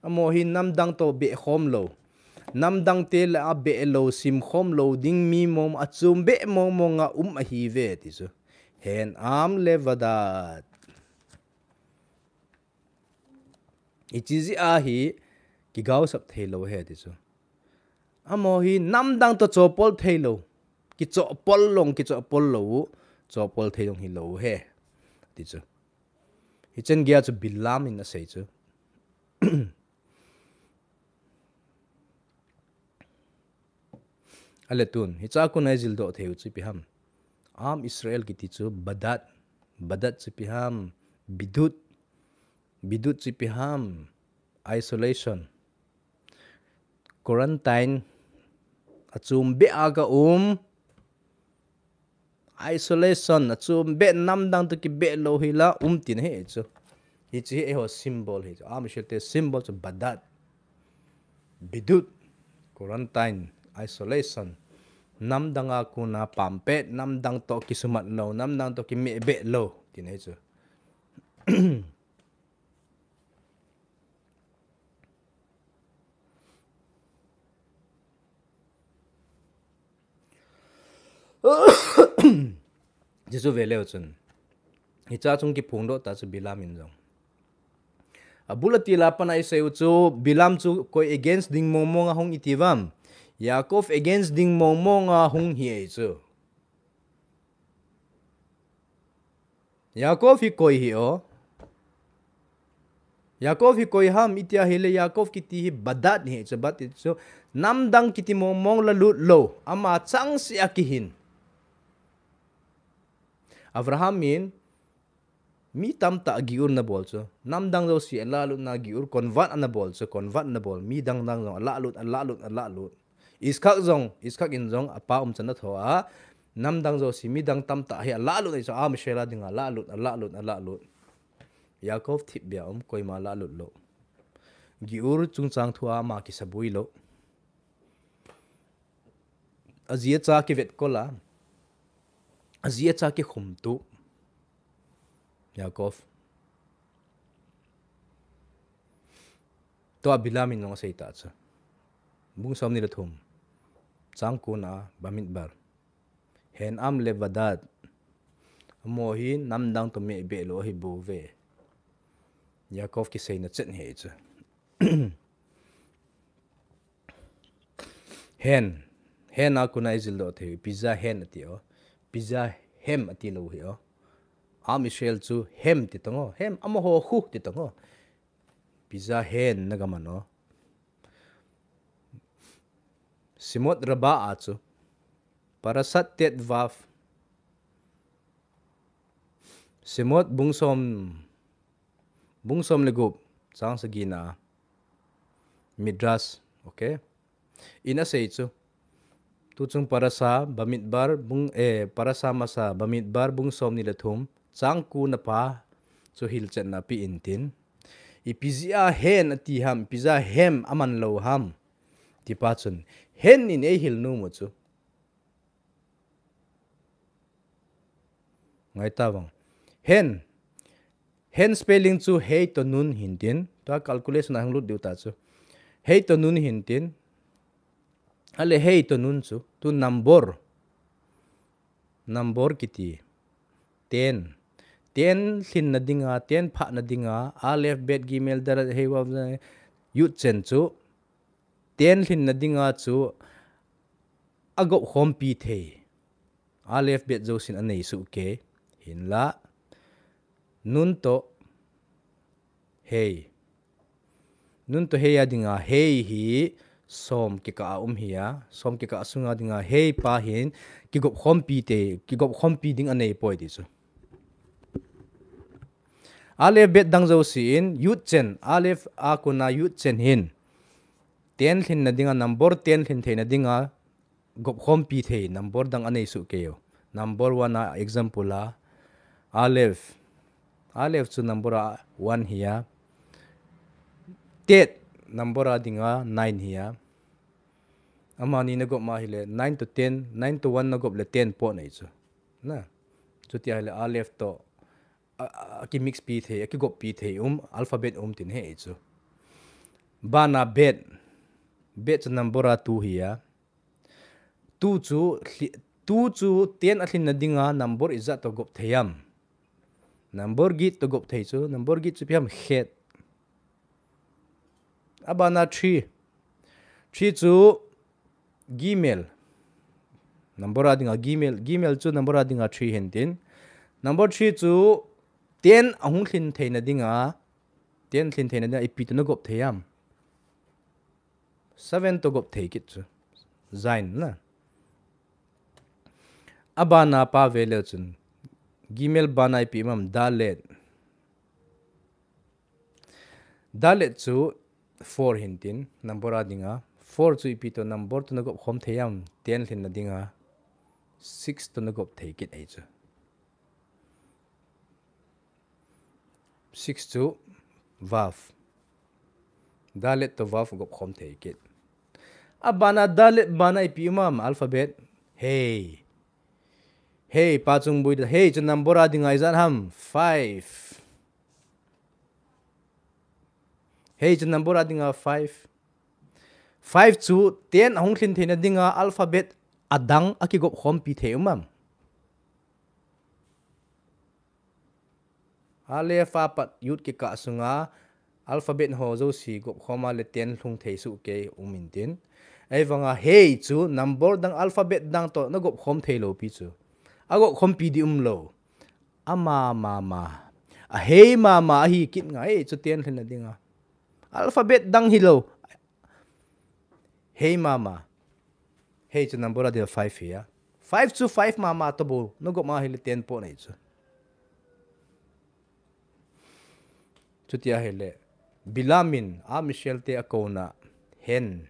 Amaho hi namdang toh beh khom lou. Namdang te lah a beh lou, sim khom lou ding mi mong, achom beh mong mong a um ahi ve ti chu. Hen am levadat. Hiche jeh a hi kigaosap thei lou ahi ti chu. Amaho hi namdang toh chopol thei lou. Kichopol long, kichopol lou. Chopol thei long hi lou ahi ti chu. Hichan geiya chu Bilam in asei chu. Ale tun, hichea kona ijil doh thei u chu ipi ham. Am Israel kiti chu badad, badad chu ipi ham, bidut, bidut chu ipi ham, isolation, quarantine, achom beh a ka um, isolation, achom beh namdang toh kibeh lou hi la um tina ahi chu. Hiche hi eiho symbol ahi chu. Am Israel te symbol chu badad. Bidut, quarantine, isolation. Namdang a kona pampet, namdang toh kisumat lou, namdang toh kimeh beh lou tina ahi chu. Jesu ve leu chun. Hichea chung kiphong doh ta chu Bilam in jong. Abul a til a pat a isei u chu Bilam chu koi against ding mong mong a hung iti vem. Yaakov against ding mong mong a hung ahi chu. Yaakov hi koi ham. Yaakov hi koi ham itia ahile Yaakov kiti hi badad ahi chu, badad ti chu namdang kiti mong mong la lut lou, ama changseh a kihin. Abraham in mi tamtah giur ana bol chu. Namdang jouse ala lut na giur convert ana bol chu, convert ana bol. Mi dang dang jong ala lut, ala lut, ala lut. Iskak jong, Iskak in jong apa umchan atho a. Namdang jouse midang tamtah hi ala lut ahi chu, Am Israel a dinga ala lut, ala lut, ala lut. Yaakov thipbeh a um, koima ala lut lou. Giur chungchang thu a ama kisaboi lou. Aji acha kivetkol a. Aji acha kikhumtup. Yaakov. Tua Bilam in jong asei ta chu. Bung somni le thum. Chang ko na a, Bamidbar. Hen am levadat. Amaho hi namdang toh meh beh lou ahi bou ve. Yaakov kiseina chet ahi chu. Hen. Hen a kona ijil doh thei u. Ipi jeh a hen ati o. Ipi jeh a hem ati lou hi o. Am Israel chu hem ti tang o. Hem amaho khu ti tang o. Ipi jeh a hen na ga man o. Shemot Rabbah a chu. Parashat Tetvav. Shemot bung som, bung som le gup, chang sagi na. Midrash, okay. In asei chu. Tuchung Parasha Bamidbar bung, eh, Parasha masa Bamidbar bung somni le thum, chang ko na pa chu hilchetna pe intin. Ipi jeh a hen ati ham, ipi jeh a hem aman lou ham. Ti pa chun. Hen in eihil nom u chu. Ngai ta vang. Hen. Hen spelling chu hei to nun hintin. Tua calculation a hung lut diu ta chu. Hei to nun hintin. Ale hei to nun chu. Tu number. Number kiti. Ten. Ten lhinna dinga, ten phahna dinga. Aleph, bet, gimel, dalet, hei wa, yud chen chu. Ten lhinna dinga chu. Agop khompi thei. Aleph, bet, jousen anei suh kei. Hinla. Nun to. Hei. Nun to hei a dinga hei hi som kikah a um hi a. Som kikah sunga dinga hei pa hin kigop khompi te, kigop khompi ding anei poi ti chu. Aleph, bet dang jousen, yud chen, Aleph a kona yud chen hin. Ten lhinna dinga, number ten lhin theina dinga, gop khompi thei, number dang anei suh kei u. Number one a example a, Aleph. Aleph chu number a one hi a. Tet, number a dinga nine hi a. Amani na gop ma hile, nine to ten, nine to one na gop le ten po nei chu. Na. Chuti a hile, Aleph to, a, a, a ki mix pi thei, a kigop pi thei um, alphabet um tin hei chu. Bana bet. Bet chu number a two hi a. Two chu, hli-, two chu ten a lhinna dinga number ijat to gop thei am. Number get to gop thei chu, number get chu ipi ham, khet. Abana three. Three chu gimel. Number a dinga gimel, gimel chu number a dinga three hintin. Number three chu ten ahung lhin theina dinga, ten lhin theina dinga ipi to na gop thei am. Seven to gop thei kit chu. Zain na. Abana pa ve leu chun. Gimel bana ipi um am, dalet. Dalet chu four hintin, number a dinga. Four chu ipi to number to na gop khom thei am, ten lhinna dinga. Six to na gop thei kit ei chu. Six chu vav. Dalet to vav gop khom thei kit. Abana dalet bana ipi um am, alphabet. Hei. Hei, pa chung bui da. Hei chu number a dinga ijat ham, five. Hei chu number a dinga five. Five chu ten ahung lhin theina dinga alphabet adang a kigop khompi thei um am. Aleph a pat yud kikah sunga alphabet ho jouse gop khoma le ten lhung thei suh kei um intin. Ahivanga hei chu number dang alphabet dang to na gop khom thei lou pi chu. A gop khompi di um lou. Ama mama. A hei mama ahi kit ngai chu ten lhinna dinga. Alphabet dang hilou. Hei mama. Hei chu number a dia five hi a. Five chu five mama to bou. Na gop ma hile ten po nei chu. Chuti ahile. Bilamin a Michelle te a kona. Hen.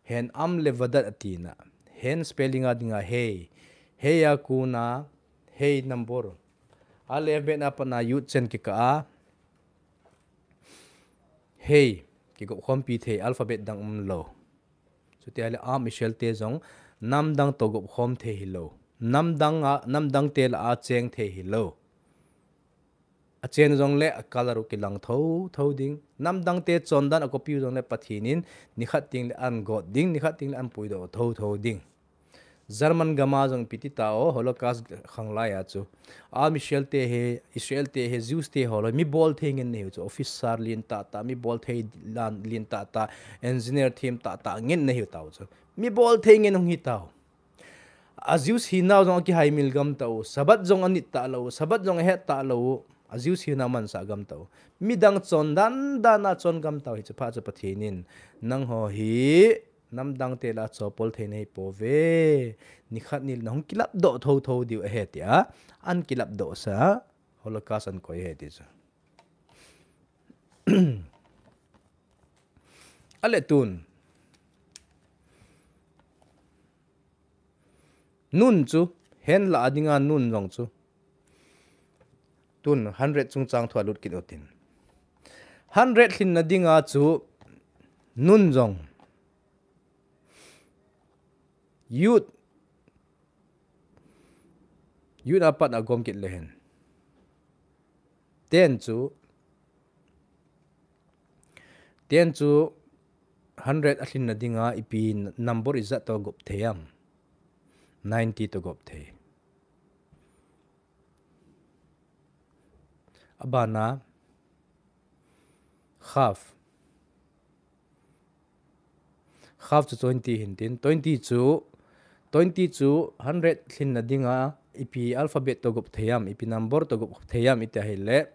Hen am le vadat atina. Hen spelling a dinga hei. Hei a kona. Hei number. Aleph bet na pat na yud chen kikah a. Hei, kigop khompi thei alphabet dang um lou. Chuti ahile a Michelle te jong nam dang to gop khom thei hilou. Nam dang a, nam dang te lah a cheng thei hilou. A chen jong le a color u kilang tho tho ding. Nam dang te chondan a copy u jong le Pathen in nikhat teng le an got ding, nikhat teng le an puidoh tho tho ding. German gam a jong ipi ti tao, Holocaust khang lai a chu. A Michelle te hi, Israel te hi, Jews te ho loi, mi bol thei ngen nei chu, officer lien tah tah, mi bol thei lan lien tah tah, engineer them tah tah ngen nei tao chu. Mi bol thei ngen hung hi tao. A Jews hinau jong a kihaimil gam tao, Sabbath jong a nit talou, Sabbath jong a het talou, a Jews hinau mansa gam tao. Midang chondan dan a chon gam tao hi chu pha chu Pathen in, nangho hi, Namdang te lah a chopol thei nei pouve. Nikhat nil na hung kilap doh tho tho diu ahi tia. An kilap doh sa. Holocaust an koi ahi ti chu. Ale tun. Nun chu, hen lah a dinga nun jong chu. Tun hundred chungchang thu a lut kit utin. Hundred lhinna dinga chu nun jong. Yud. Yud a pat a gom kit le hen. Ten chu, ten chu hundred alhin nadinga ipi number ijat toh gop thei ham? Ninety toh gop thei. Abana, half. Half chu twenty hintin. Twenty chu, twenty chu hundred lhin nadinga ipi alphabet toh gop thei ham, ipi number toh gop thei ham iti ahile,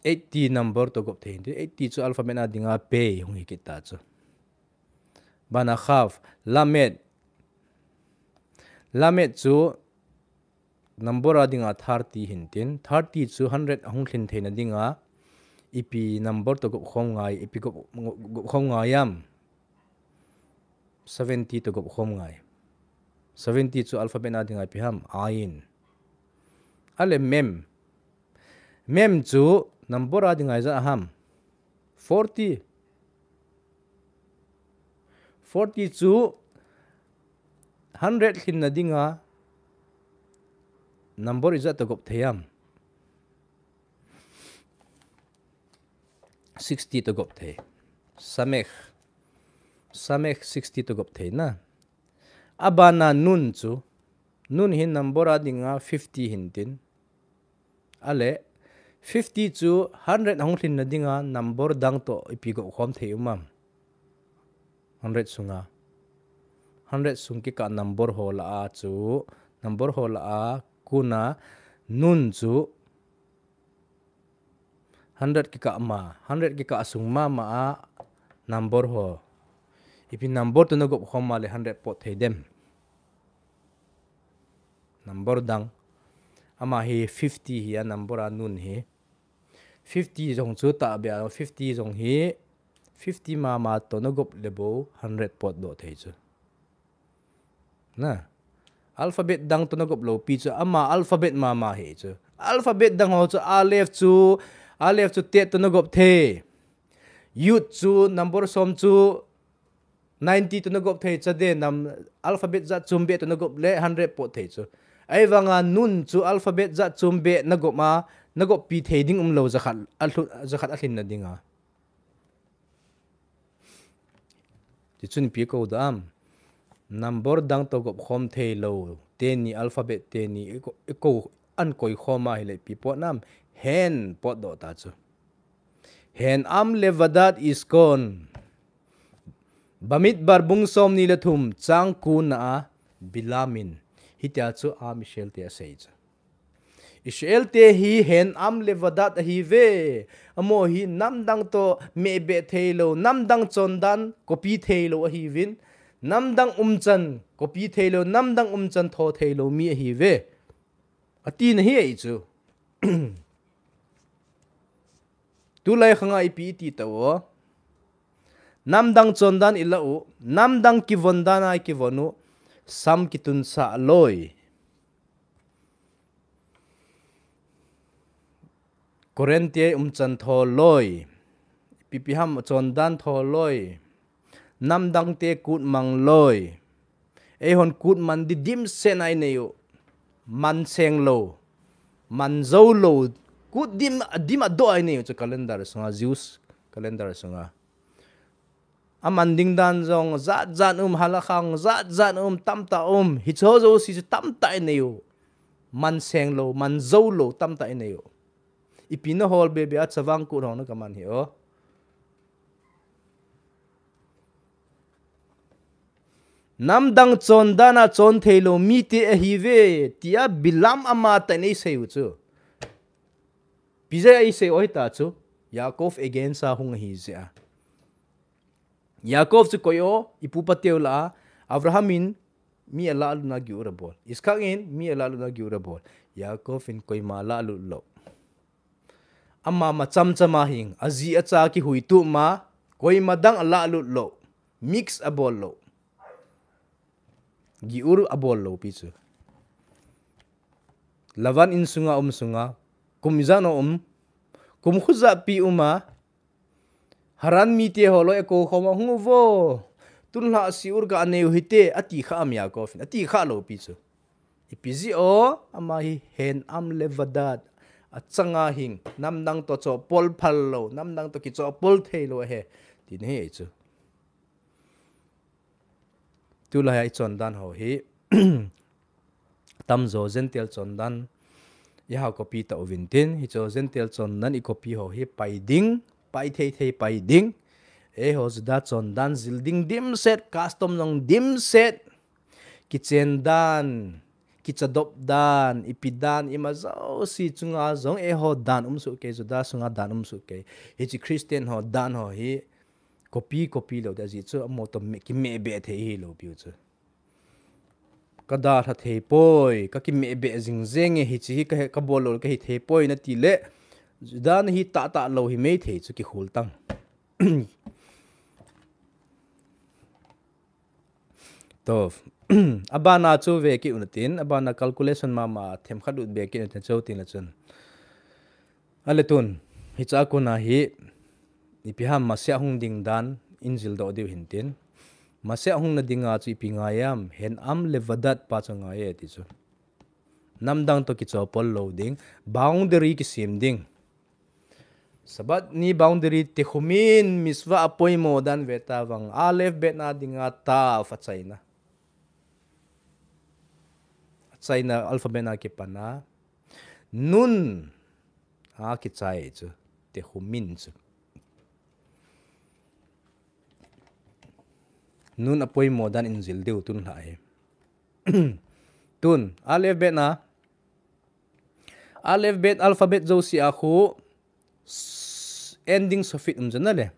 eighty number toh gop thei hintin. Eighty chu alphabet a dinga pei hung hi kit ta chu. Bana half, lamed. Lamed chu number a dinga thirty hintin. Thirty chu hundred ahung lhin theina dinga ipi number toh gop khom ngai, ipi gop, gop khom ngai ham? Seventy toh gop khom ngai. Seventy chu alphabet a dinga ipi ham? Ayin. Ale mem. Mem chu number a dinga ijat ham? Forty. Forty chu hundred lhin nadinga number ijat toh gop thei ham? Sixty toh gop thei. Samekh. Samekh sixty toh gop thei na. Abana nun chu. Nun hin number a dinga fifty hintin. Ale, fifty chu hundred ahung lhin nadinga number dang toh ipi gop khom thei um ham? Hundred sunga. Hundred sung kikah number ho lah a chu, number ho lah a kona nun chu hundred kikah ma, hundred kikah sung mama a number ho. Ipi number toh na gop khom ma le hundred pot thei dem? Number dang. Ama hi fifty hi a number a nun hi. Fifty jong chu tahbeh a, fifty jong hi fifty mama toh na gop le bou hundred pot doh thei chu. Na. Alphabet dang toh na gop lou pi chu, ama alphabet mama hi chu. Alphabet dang ho chu, alef chu, alef chu tet toh na gop thei. Yud chu number som chu ninety toh na gop thei, chade nam alphabet jat chom beh toh na gop le hundred pot thei chu. Ahivanga nun chu alphabet jat chom beh na gop ma, na gop pi thei ding um lou jakhat a lhu-, jakhat alhin nadinga. Tichun ipi kou dam? Number dang toh gop khom thei lou teni, alphabet teni, i kou, i kou an koi khom ahile ipi pot nam? Hen pot doh ta chu. Hen am le vadat iskon. Bamidbar bung som ni le thum chang ko na a Bilam in hitia chu Am Israel te asei chu. Israel te hi hen am le vadat ahi ve. Amaho hi namdang toh mehbeh thei lou, namdang chondan copy thei lou ahi vin. Namdang umchan copy thei lou, namdang umchan tho thei lou mi ahi ve. Ati na hi ei chu. Tulai khanga ipi iti tao. Namdang chondan i la u, namdang kivon dan a i kivon u, sam kitun sah loi. Koren te umchan tho loi. Ipi ipi ham chondan tho loi. Namdang te kut mang loi. Eihon kut man di dimset na i nei u. Man seng lou. Man jou lou. Kut dim, dim adoh a i nei u chu calendar sunga, Jews calendar sunga. A man ding dan jong jat jat um, halakha jat jat um, tamtah um. Hicho jouse chu tamtah i nei u. Man seng lou, man jou lou, tamtah i nei u. Ipi na hol bebe a chavang kut hong na ka man hi o. Namdang chondan a chon thei lou mite ahi ve, tia Bilam ama tah in ei sei u chu. Ipi jeh a ei sei u ahi ta chu. Yaakov against a hung ahi jeh a. Yaakov chu koi o, i pu pa teu lah a, Abraham in mi a lah lut na giur a bol. Isak in mi a lah lut na giur a bol. Yaakov in koima a lah lut lou. Ama ma cham cham a hing, a ji a cha kihui tup ma, koima dang a lah lut lou. Mix a bol lou. Giur a bol lou pi chu. Lavan in sunga um sunga, kum ijat na um, kum khu jat pi um a, Haran mite ho loi a kou khom a hung u vo. Tun lha Seir ga nei u hite, ati kha am Yaakov in, ati kha lou pi chu. Ipi jeh o, ama hi hen am le vadat. achanga hing, namdang to chopol phal lou, namdang to kichopol thei lou ahi, tina ahi chu. Tulai a ichondan ho hi, tamjo Gentile chondan, iha copy ta uvin tin, hicho Gentile chondan i copy ho hi pai ding, pai thei thei pai ding. Eiho Juda chondan jil ding dimset, custom jong dimset. Kichen dan, kichadop dan, ipi dan, ima jouse chunga jong eiho dan um soh kei, Juda sunga dan um soh kei. Hiche Christian ho dan ho hi, copy, copy lou ding ahi chu, amaho to me, kimeh beh thei hilou piu chu. Ka dalha thei poi, ka kimeh beh jing jeng e, hiche hi ka he, ka bol lou ka hi thei poi nati le, Juda nahi tahtah lou hi mei thei chu kihul tang. To, abana chu ve kit un tin, abana calculation mama themkhat lut be kit un tin chu tin la chun. Ale tun, hicha kona hi, ipi ham Messiah hung ding dan, in jil doh diu hin tin. Messiah hung na dinga chu ipi ngai am, hen am le vadat pa chu ngai e ti chu. Namdang to kichopol lou ding, boundary kisem ding. Sabbath ni boundary Techumin mitzvah apoimo dan ve ta vang, Aleph bet na dinga Tav achaina. Achaina alphabet na kipana. Nun akichai chu, Techumin chu. Nun apoimo dan in jil diu tun lha hi. Tun, Aleph bet na, Aleph bet alphabet jouse a khu, s-, ending sofit um jana le.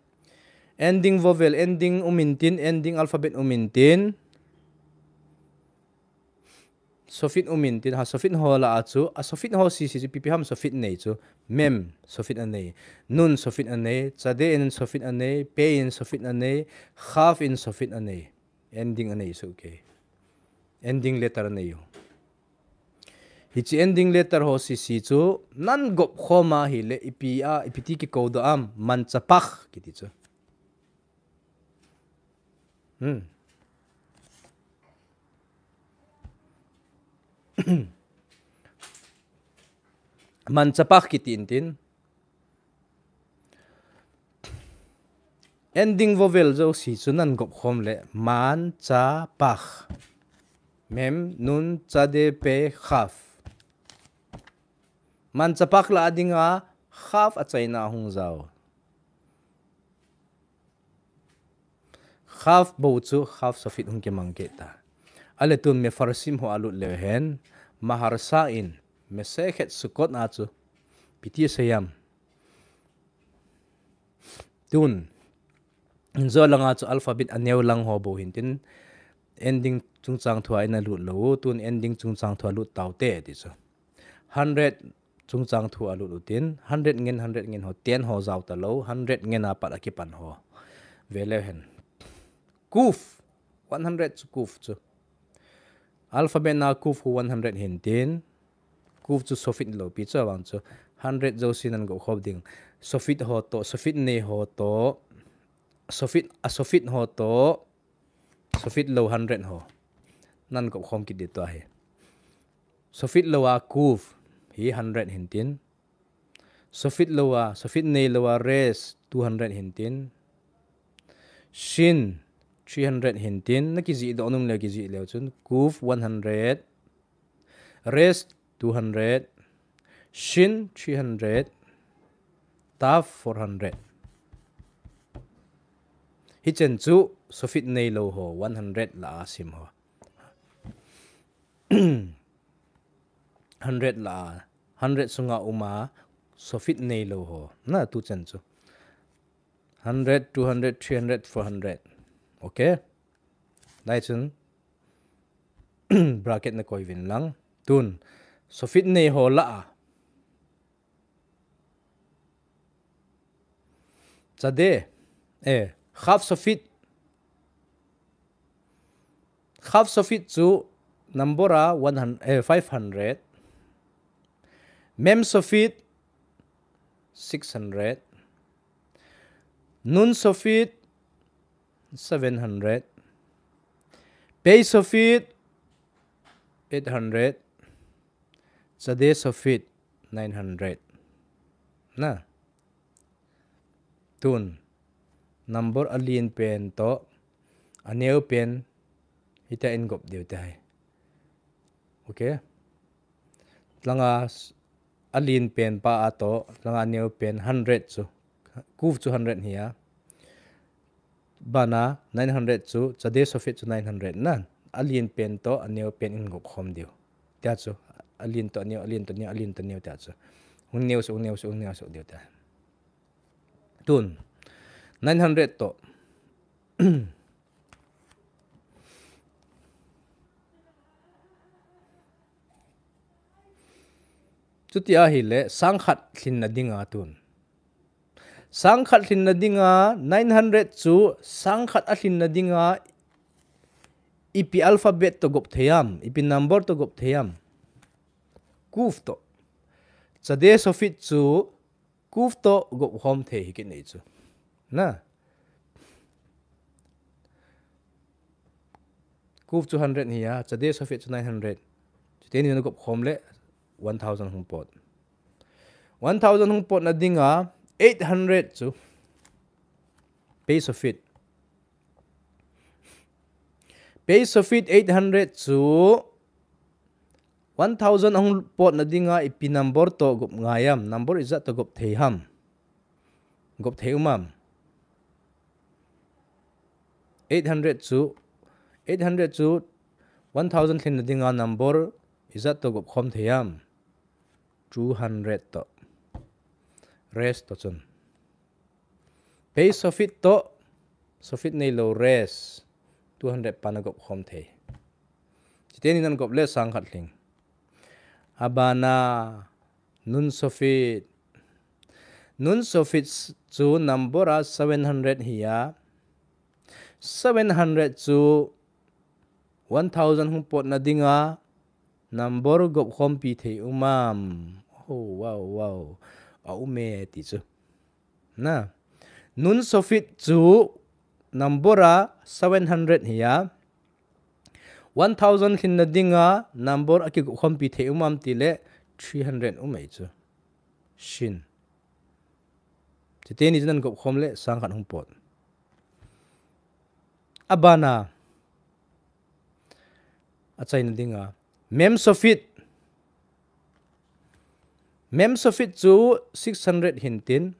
Ending vowel, ending um in tin, ending alphabet um in tin. Sofit um in tin, ha sofit ho la a chu, a sofit ho sese chu ipi ipi ham sofit nei chu, mem sofit anei, nun sofit anei, tzade in sofit anei, pe in sofit anei, chaf in sofit anei, ending anei soh kei. Ending letter anei u. Hiche ending letter ho sese chu, nan gop khom a hile, ipi a, ipi ti kikou doh am, manchapach kiti chu. Hmm. Manchapach kiti in tin. Ending vowel jouse chu nan gop khom le, manchapach. Mem, nun, tzade, pe, chaf. Manchapach la a dinga, chaf achaina hung jao. Chaf bou chu, chaf sofit hung kimang kei ta. Ale tun mefarshim ho a lut leu hen, Maharsha in, Masechet Sukkot a chu, ipi ti asei am. Tun, in jo langa chu alphabet aneo lang ho bou hin tin, ending chungchang thu a in alut lou, tun ending chungchang thu a lut tau te ti chu. Hundred chungchang thu a lut u tin, hundred ngen, hundred ngen ho, ten ho jao ta lou, hundred ngen a pat a kipan ho. Ve leu hen. Kuf, one hundred chu kuf chu. Alphabet na kuf khu one hundred hin tin, kuf chu sofit lou pi chu avang chu. Hundred jouse nan gop khom ding. Sofit ho to, sofit nei ho to, sofit, a sofit ho to, sofit lou hundred ho. Nan gop khom kit ding tua hi. Sofit lou a kuf hi hundred hin tin. Sofit lou a, sofit nei lou a resh two hundred hin tin. Shin three hundred hin tin. Na kijih doh nom leu kijih leu chun. Kuf one hundred. Resh two hundred. Shin three hundred. Tav four hundred. Hichen chu sofit nei lou ho one hundred la a sim ho. Hundred la a, hundred sunga um a, sofit nei lou ho. Na tuchen chu. Hundred, two hundred, three hundred, four hundred. Okay? Lai chun, bracket na koi vin lang. Tun, sofit nei ho la a. Tzade, eh, chaf sofit. Chaf sofit chu number a one hundred, eh, five hundred. Mem sofit, six hundred. Nun sofit, seven hundred. Pe sofit, eight hundred. Tzade sofit, nine hundred. Na. Tun. Number alen pen toh aneo pen hitia in gop diu tai. Okay. Langa alen pen pa a toh, langa aneo pen hundred chu. Kuf chu hundred hi a. Bana nine hundred chu, chade sofit chu nine hundred na. Alen pen toh aneo pen in gop khom diu. Tia chu, alen toh aneo, alen toh aneo, alen toh aneo tia chu. Hung neo suh, hung neo suh, hung neo suh diu tia. Tun, nine hundred toh. Chuti ahile, sangkhat lhinna dinga tun. Sangkhat lhinna dinga nine hundred chu sangkhat a lhinna dinga ipi alphabet toh gop thei am, ipi number toh gop thei am. Kuf toh. Chade sofit chu kuf toh gop khom thei hi kinei chu. Na. Kuf chu hundred hi a, chade sofit chu nine hundred. Chuteni na gop khom le one thousand hung pot. One thousand hung potna dinga eight hundred chu. Pei sofit. Pei sofit eight hundred chu one thousand ahung potna dinga ipi number toh gop ngai am, number ijat toh gop thei ham. Gop thei um am. Eight hundred chu, eight hundred chu one thousand lhinna dinga number ijat toh gop khom thei am. Two hundred toh. Rest toh chun. Pei sofit toh, sofit neilou rest. Two hundred pa na gop khom thei. Chuteni na gop le sangkhat lhing. Abana nun sofit. Nun sofit chu number a seven hundred hi a. Seven hundred chu one thousand hung potna dinga number gop khompi thei um am. Oh, wow, wow. A um e ti chu. Na. Nun sofit chu number a seven hundred hi a. One thousand lhinna dinga number a kigop khompi thei um am ti le three hundred um e chu. Shin. Chuteni chu na gop khom le sangkhat hung pot. Abana. Achaina dinga. Mem sofit. Mem sofit chu six hundred hin tin.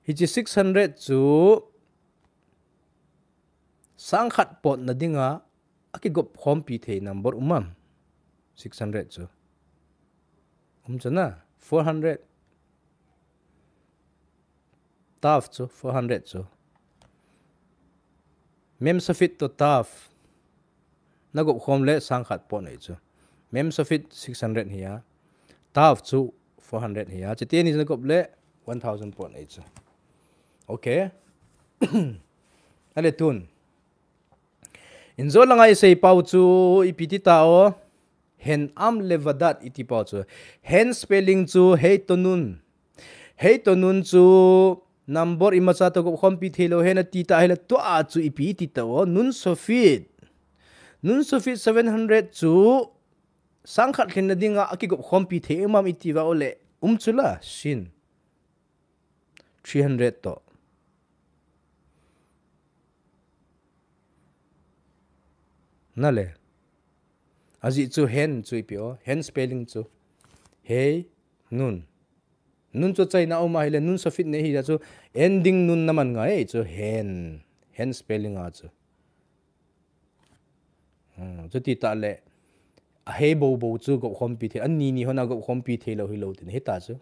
Hiche six hundred chu sangkhat potna dinga a kigop khompi thei number um am. Six hundred chu. Um chu na. Four hundred. Taf chu, four hundred chu. Mem sofit toh taf. Na gop khom le sangkhat pot nei chu. Mem sofit six hundred hi a. Taf chu four hundred hi a. Chuteni na gop le one thousand pot nei chu. Okay. Ale tun. Injo langa isei pau chu ipi ti ta o. Hen am le vadat iti pau chu. Hen spelling chu hei to nun. Hei to nun chu number imacha toh gop khompi thei lou hen ati ta hile tua chu ipi ti ta o. Nun sofit. Nun sofit seven hundred chu sangkhat lhinna dinga a kigop khompi thei um am iti va o le. Um chu la, shin. Three hundred toh. Na le. Ajeh chu hen chu ipi o. Hen spelling chu. Hei, nun. Nun chu achaina um a hile nun sofit nei hi a chu ending nun na man ngai chu hen. Hen spelling a chu. Hmm, chuti ta le. A hei bo bo chu gop khompi thei. An ni ni hon a gop khompi thei lou hi lou tin. Hita chu.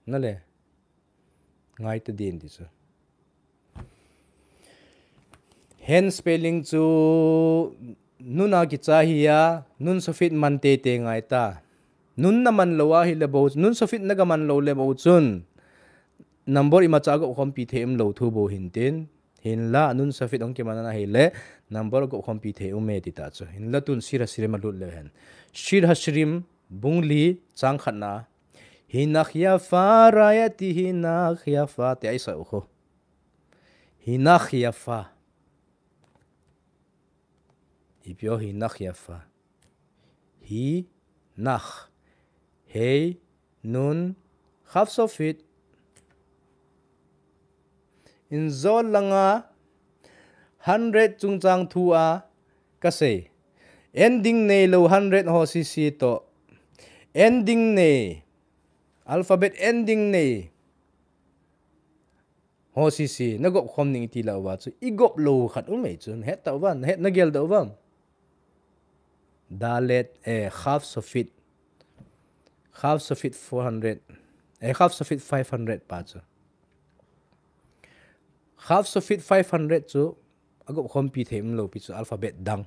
Na le. Ngai ta din ti chu. Hen spelling chu nun a kicha hi a, nun sofit man tei tei ngai ta. Nun na man lou a hile bo, nun sofit na ga man lou le bo chun. Number imacha gop khompi thei um lou thu bo hin tin. Hinla nun sofit hung kiman a hile number gop khompi thei um e ti ta chu. Hinla tun sir hashrim a lut le hen. Sir hashrim bung li chang khatna. Hinach yafa ra'ayati hinach yafa ti a isah u khu. Hinach yafa. Ipi o hinach yafa. Hinach. Hei, nun, Chaf Sofit. Injol langa hundred chungchang thu a kasei. Ending neilou hundred ho sese toh. Ending nei. Alphabet ending nei ho sese. Na gop khom ding iti lou uva chu. I gop lou khat um e chu. Na het tauvam, na het na gel tauvam. Dalet, eh, Chaf Sofit. Chaf Sofit four hundred. Eh, Chaf Sofit five hundred pa chu. Chaf Sofit five hundred chu, agop khompi thei umlou pi chu alphabet dang.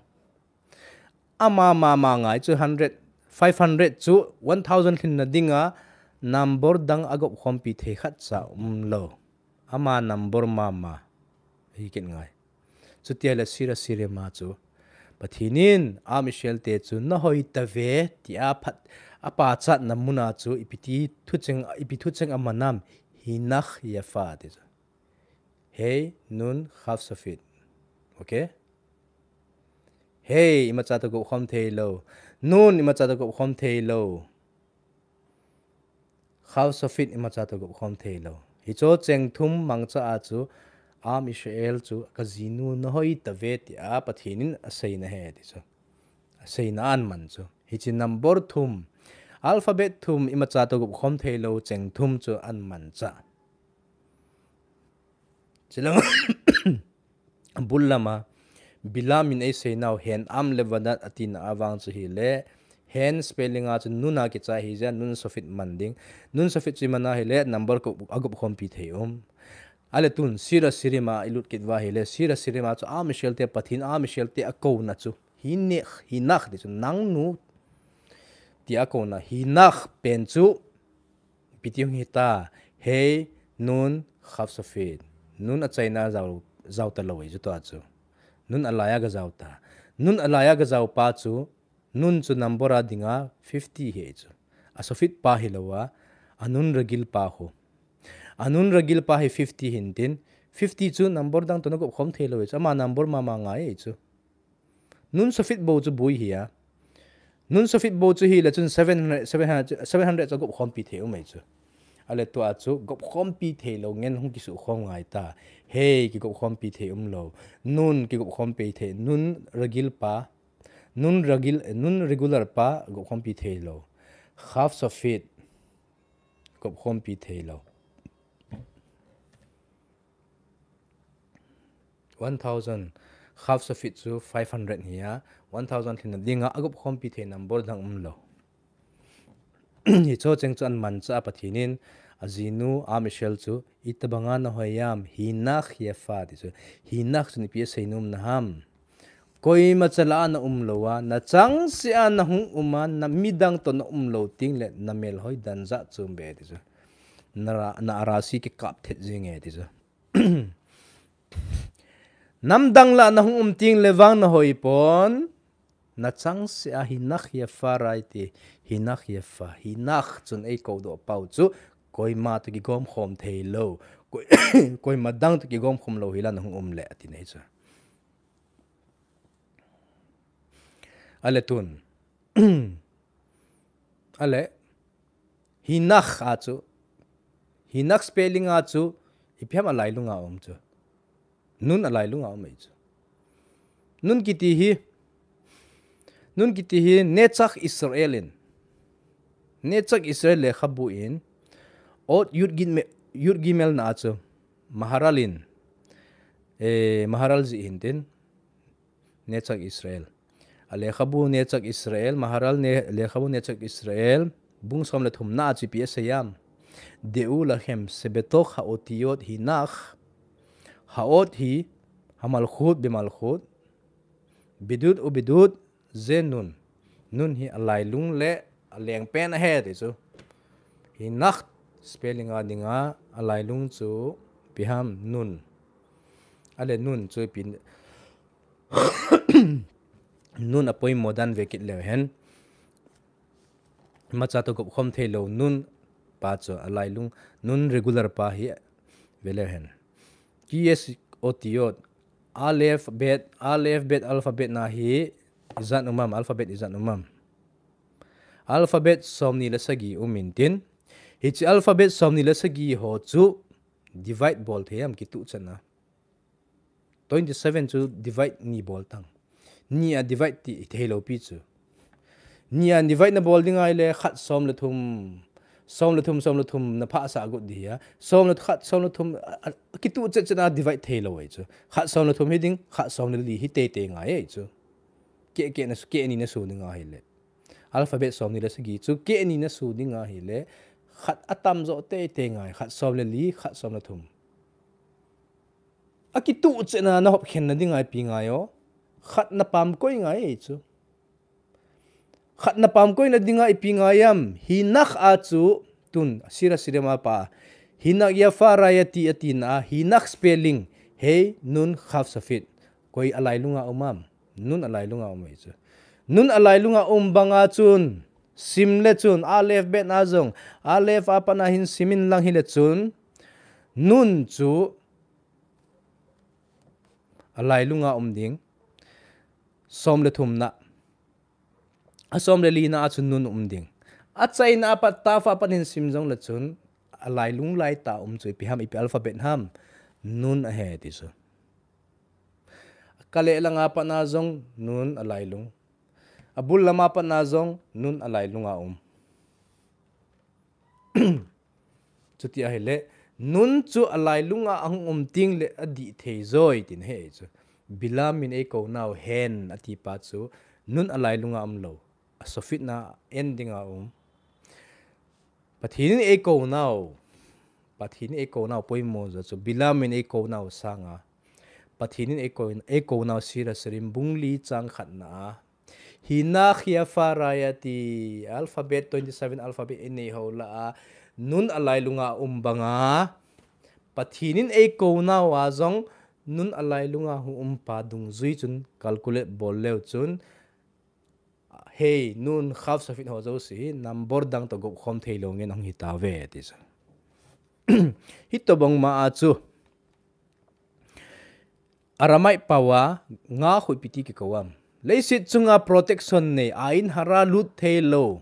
Ama mama ngai chu hundred, five hundred chu one thousand lhinna dinga number dang agop khompi thei khatcha umlou. Ama number mama. Hi kit ngai. Chutia le Sira Sirima chu. Pathen in, Am Israel te chu, nahoi tave, tia phat, apachatna muna chu, ipi ti thucheng, ipi thucheng amanam, Hinach Yafa, ti chu. Hei, Nun, Chaf Sofit. Okay? Hei, imacha toh gop khom theilou. Nun, imacha toh gop khom theilou. Chaf Sofit imacha toh gop khom theilou. Hicho cheng thum mangcha a chu, Am Israel chu, kajinu nahoi tave tia Pathen in aseina ahi ti chu. Aseina aman chu. Hiche number thum. Alphabet thum imacha toh gop khom theilou cheng thum chu aman cha. Chilang Bul lama, Bilam in eiseinau Hen Am Levadat atina avang chu hile, Hen spelling a chu Nun a kichai hijeh a Nun Sofit man ding. Nun Sofit chu iman a hile, number ko agop khompi thei um. Ale tun, Sira Sirima ilut kit uva hile, Sira Sirima chu Am Israel te Pathen, Am Israel te akouna chu. Hinach, Hinach ti chu nang nu. Tia akouna, Hinach pen chu Ipi ti hung hita, Hei, Nun, Chaf Sofit. Nun achaina jao, jao talou e chu tua chu. Nun alai a gajao ta. Nun alai a gajao pa chu, Nun chu number a dinga fifty ahi chu. A Sofit pa hilou a, a Nun Ragil pa khu. A Nun Ragil pa hi fifty hintin, fifty chu number dang toh nagop khom theilou e chu. Ama number mama ngai e chu. Nun Sofit bou chu bui ahi a. Nun Sofit bou chu hile chun seven hundred, seven hundred, seven hundred chu gop khompi thei um e chu. Ale tua chu gop khompi theilou ngen hung kisuh khom ngai ta. Hei kigop khompi thei umlou. Nun kigop khompi thei. Nun Ragil pa. Nun Ragil, Nun regular pa gop khompi theilou. Chaf Sofit gop khompi theilou. One thousand, Chaf Sofit chu five hundred ahi a, one thousand lhinna dinga agop khompi thei number dang umlou. Hicho cheng chu aman cha a Pathen in, ajinu, Am Israel chu, itobanga nahoi am, Hinach Yafa ti chu, Hinach chu ipi asei nom na ham. Koima chala a naum lou a, nachangseh a nahung um a, namidang toh naum lou teng le, namel hoi dan jat chu um be ti chu. Na, na arasi kikap thet jing e ti chu. Namdang lah a nahung um teng le vang nahoi pon, nachangseh a Hinach Yafa rai ti, Hinach Yafa, Hinach chun eikou doh pau chu, koima toh kigom khom theilou, koi, koima dang toh kigom khom lou hila nahung um le, ati nei chu. Ale tun. Ale, Hinach a chu. Hinach spelling a chu. Ipi ham alailung a um chu. Nun alailung a um e chu. Nun kiti hi. Nun kiti hi Netzach Israel in. Netzach Israel lekhabu in. Ot Yud Gimel, Yud Gimel na a chu. Maharal in. Eh, Maharal ji hintin. Netzach Israel. A lekhabu Netzach Israel, Maharal ne, lekhabu Netzach Israel, bung som le thumna a chu ipi asei am. Deu lachem shebetach haotiyot Hinach, haot hi, hamalchut bemalchut, bidud ubidud, ze Nun. Nun hi alailung le alengpen ahi ti chu. Hinach spelling a dinga alailung chu ipi ham Nun. Ale Nun chu ipi Nun apoimo dan ve kit leu hen. Imacha toh gop khom theilou Nun pa chu alailung Nun regular pa hi ve leu hen. Kiyes otiyot. Aleph bet, Aleph bet alphabet na hi ijat um am, alphabet ijat um am. Alphabet somni le sagi um intin. Hiche alphabet somni le sagi ho chu divide bol thei ham, kituh chan a? Twenty seven chu divide ni bol tang. Ni a divide ti thei lou pi chu. Ni a divide na bol ding ahile khat som le thum, som le thum, som le thum na phah sa got di a. Som le khat, som le thum, a, a, kituh chet chet a divide thei lou ahi chu. Khat som le thum hi ding, khat som le li hi tei tei ngai ahi chu. Ke, ke na su, ke ni na su ding ahile. Alphabet somni le sagi chu ke ni na su ding ahile. Khat atam jo tei tei ngai, khat som le li, khat som le thum. A kituh chet na na hop khen na ding ahi pi ngai o. Khat na pam koi ngai ahi chu. Khat na pam koi na ding ahi pi ngai am. Hinak a chu tun, sira sira ma pa. Hinak ya fa ra ya ti a ti na, hinak spelling. Hei, nun, kaf, safit. Koi a lailung a um am. Nun a lailung a um ahi chu. Nun a lailung a um bang a chun. Sim le chun, alef bet na jong. Alef a pat na hin sim in lang hi le chun. Nun chu a lailung a um ding. Som le thum na. A som le li na a chun nun um ding. A chai na a pat ta fa pat hin sim jong le chun. A lailung lai ta um chu ipi ham, ipi alphabet ham. Nun ahi ti chu. A ka le lang a pat na jong nun a lailung. A bul lam a pat na jong nun a lailung a um. Chuti ahile, nun chu a lailung a ahung um ting le a dih thei joi tin he chu. Bilam in ei ko nau hen a ti pa chu, nun a lailung a um lou. A sofit na en ding a um. Pathen in ei ko nau. Pathen in ei ko nau poimo jo chu. Bilam in ei ko nau sang a. Pathen in ei ko, ei ko nau sira sarim bung li chang khat na a. Hinak ya fa ra ya ti alphabet, twenty seven alphabet ei nei ho la a. Nun a lailung a um bang a. Pathen in ei ko nau a jong nun a lailung a hung um pa dungjui chun calculate bol leu chun. Hei, nun, kaf, safit ho jouse hi number dang to gop khom thei lou ngen ahung hi ta ve ti chu. Hi to bang ma a chu. Aramaic pao a nga khu ipi ti kiko am. Leiset chunga protection nei, ain hara lut thei lou.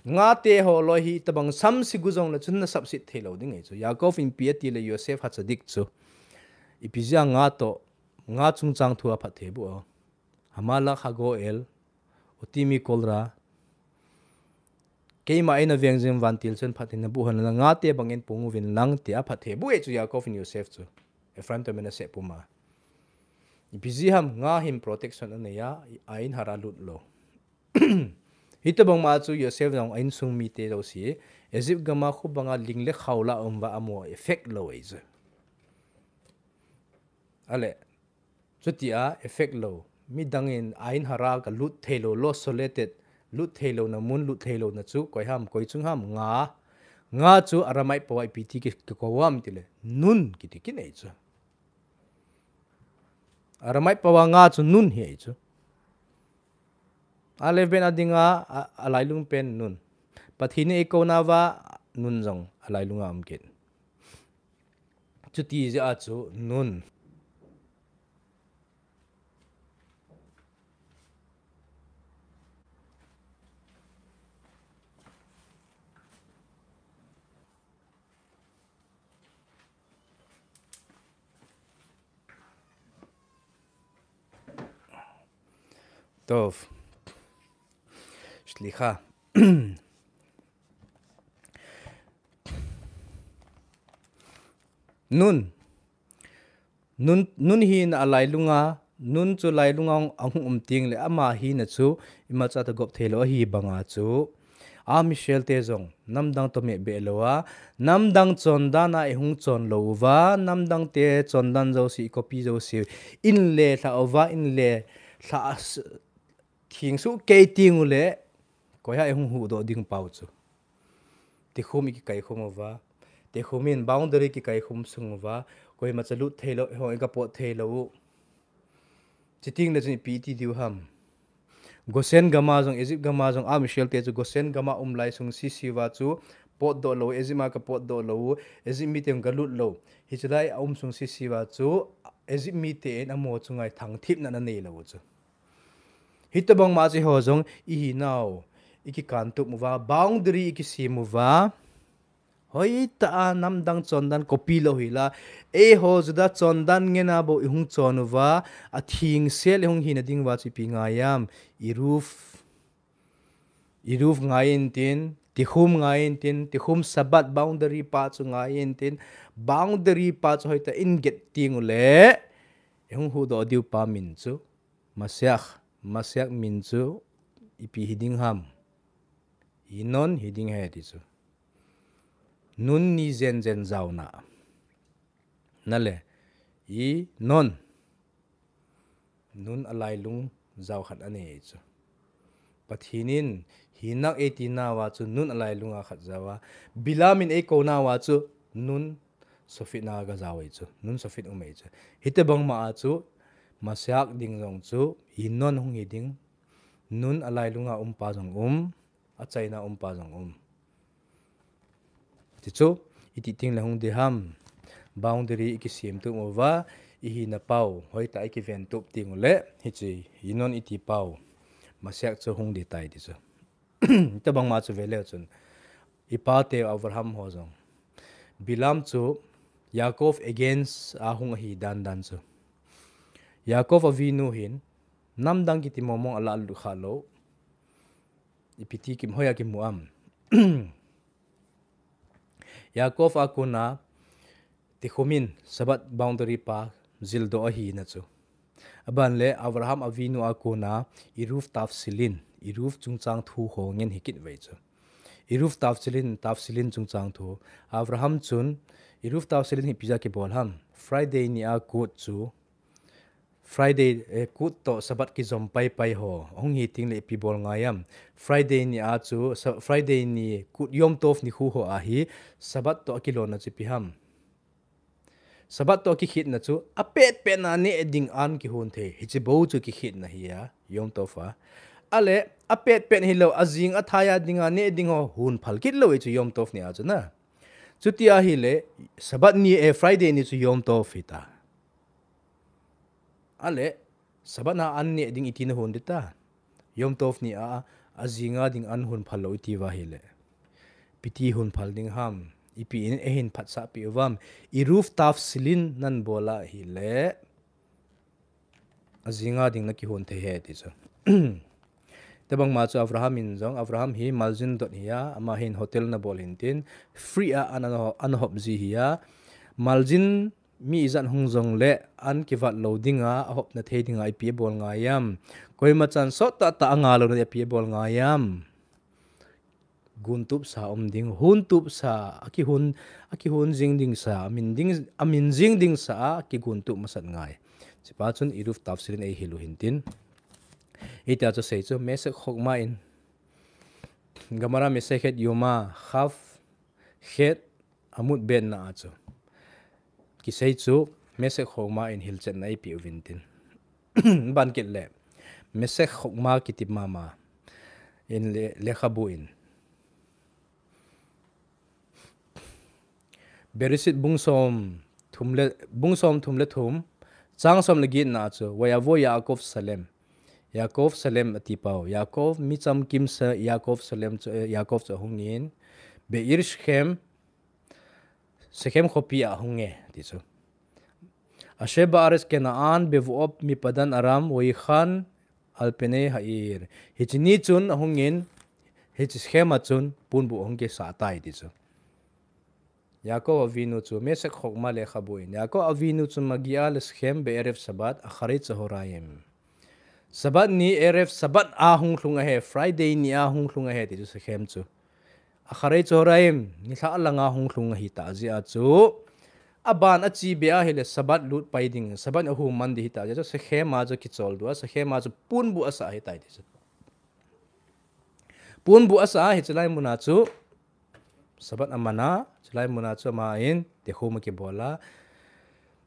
Nga te ho loi hi tabang sam si gu jong le chun na sapsit thei lou ding ahi chu. Yaakov in ipi ati le Yosef Hatzadik chu. Ipi jia nga to, nga chungchang thu a phat thei bu o. Hamalak hagoel, oti mi kolra. Keima eina veng jing vantil chun phat thei na bu hon la nga te bang in pung uvin lang ti a phat thei bu e chu Yaakov in Yosef chu. Ephraim to Manasseh puma. Ipi ji ham nga hin protection anei a, ain hara lut lou. Hi to bang ma chu Yosef jong a insung mi te jouse. Egypt gam a khu bang a ling le khao la um va a mo effect lou e chu. Ale. Chuti a effect lou. Midang in ain hara ka lut thei lou, lo soletet, lut thei lou na mun, lut thei lou na chu, koi ham, koi chung ham, nga. Nga chu Aramaic pao a ipi ti ki, kiko am ti le. Nun kiti kin ahi chu. Aramaic pao a nga chu nun hi ahi chu. Alef ben a ding a, a, a lailung pen nun. Pathen in ei ko na va nun jong a lailung a um kit. Chuti jia chu nun. Tov. Shlicha. Nun. Nun, nun hi na a lailung a, nun chu lailung a ahung um ting le ama hi na chu imacha ta gop thei lou ahi bang a chu. A Michelle te jong, namdang to meh beh lou a, namdang chondan a ihung chon lou uva, namdang te chondan jouse, i copy jouse, in le hla uva, in le hla a s-, thing su kei ting u le, koi ha ihung hu do ding pau chu. Tikhum i kikai khum uva. Tikhum in boundary kikai khum sung uva. Koima cha lut thei lou, hong i ka pot thei lou. Chiting le chun ipi ti diu ham. Gosen gam a jong, Egypt gam a jong, a Michelle te chu Gosen gam a um lai sung sisi uva chu pot do lou, Egypt ma ka pot do lou, Egypt mi te ka lut lou. Hiche lai a um sung sisi uva chu Egypt mi te in amo chu ngai thang thip na na nei lou chu. Hi to bang ma chi ho jong i hi nau. ikikantup uva, boundary ikisem uva. Hoitah a namdang chondan copy lou hila, eiho Juda chondan ngen a bou ihung chon uva, athengsel ihung hina ding uva chu ipi ngai am, Eruv, Eruv ngai intin, Tikhum ngai intin, Tikhum Sabbath boundary pa chu ngai intin, boundary pa chu hoitah in get teng uleh, ihung huhdoh diu pa min chu, Mashiach, Mashiach min chu ipi hiding ham. Yinon hiding ahi ti chu. Nun ni jen jen jaona. Nale, Yinon. Nun alailung jao khat anei chu. Pathen in hinak eitinauva chu Nun alailunga khat jaova. Bilam in eikounauva chu Nun Sofit na gajao ei chu. Nun Sofit um ei chu. Hitobang ma a chu, Mashiach ding jong chu, Yinon hung hiding, Nun alailunga umpa jong um, achaina umpa jong um. Ti chu, iti tengle hung ding ham, boundary ikisemtup uva, ihina pau, hoitah ikiventup teng uleh, hiche, Yinon iti pau, Mashiach chu hung ding tai ti chu. Hitobang ma chu veleu chun, ipate Abraham ho jong, Bilam chu, Yaakov against a hung ahi dandan chu. Yaakov Avinu hin, namdang kiti mongmong alah lut khalou, ipi ti kimhoiya kimu am. Yaakov a kona, Tikhum in, Sabbath boundary pa, jildoh ahina chu. Aban le, Abraham Avinu a kona, Eruv Tavshilin, Eruv chungchang thu ho ngen hikit vei chu. Eruv Tavshilin, Tavshilin chungchang thu. Abraham chun, Eruv Tavshilin hi ipi ja kibol ham. Friday ni a kut chu, Friday, eh, kut toh Sabbath kijom paipai ho. Hung hi tengle ipi bol ngai am. Friday ni a chu, Friday ni kut Yom Tov nikho ho ahi, Sabbath toh akilona chu ipi ham. Sabbath toh akikhehna chu, apetpetna neh ding an kihon thei. Hiche bou chu kikhehna hi a, Yom Tov a. Ale, apetpet hilou, ajing athai a dinga neh ding ho, hon phal kit lou ei chu Yom Tov ni a chu na. Chuti ahile, Sabbath ni, eh, Friday ni chu Yom Tov hita. Ale, Sabbath na an neh ding iti nahon ding ta. Yom Tov ni a, ajinga ding an hon phal lou iti uva ahile. Ipi ti hon phal ding ham, ipi in eihin phatsah peh uvam, Eruv Tavshilin nabol ahile. Ajinga ding nakihon thei ahi ti chu. Hitobang ma chu Abraham in jong, Abraham hi maljin dot hi a, ama hin hotel nabol hin tin, free a an, an, an hop ji hi a, maljin mi ijat hung jongle, an kivat lou dinga, ahopna thei dinga, ipi abol ngai am. Koima chan sot tah tah anga louna ipi abol ngai am. Guntup sa um ding, huntup sa, akihun, akihun jing ding sa, amin ding, amin jing ding sa, akiguntup masat ngai. Hichepa chun Eruv Tavshilin eihil u hin tin. Hitia chu sei chu, Mesek Chokmah in, Gemara Masechet Yoma, Chaf, Chet, Amud Bet na a chu. Kisei chu, Mesek Chokmah in hilchetna eipeh uvin tin. Ban kit le, Mesek Chokmah kiti mama. In le, lekhabu in. Bereshit bung som thum le, bung som thum le thum, chang som le get na a chu, Vayavo Yaakov Shalem. Yaakov Shalem ati pau. Yaakov, mi chamkim sa, Yaakov Shalem chu, eh, Yaakov chu ahung in. Be'er Shechem, Shechem khopi a ahung e, ti chu. Asher ba'aretz Kena'an bevo'ot mipadan Aram voyikhan al penei ha'ir. Hiche ni chun ahung in, hiche Shechem a chun ponbuh ahung kisah tai ti chu. Yaakov Avinu chu Mesek Chokmah lekhabu in. Yaakov Avinu chu magia le Shechem be'erev Shabbat acharei tzahoraim. Shabbat ni erev Shabbat a hung lhung ahi, Friday ni a hung lhung ahi ti chu Shechem chu. Acharei tzahoraim, nilhah langa hung lhung ahi tah jeh a chu. Aban achi be ahile Shabbat lut pai ding, Shabbat ahung man ding ahi tah jeh a chu Shechem a chu kichol doh a, Shechem a chu ponbuh asah ahitai ti chu. Ponbuh asah a hiche lai mun a chu Shabbat aman a, hiche lai mun a chu ama in, Tikhum akibol a,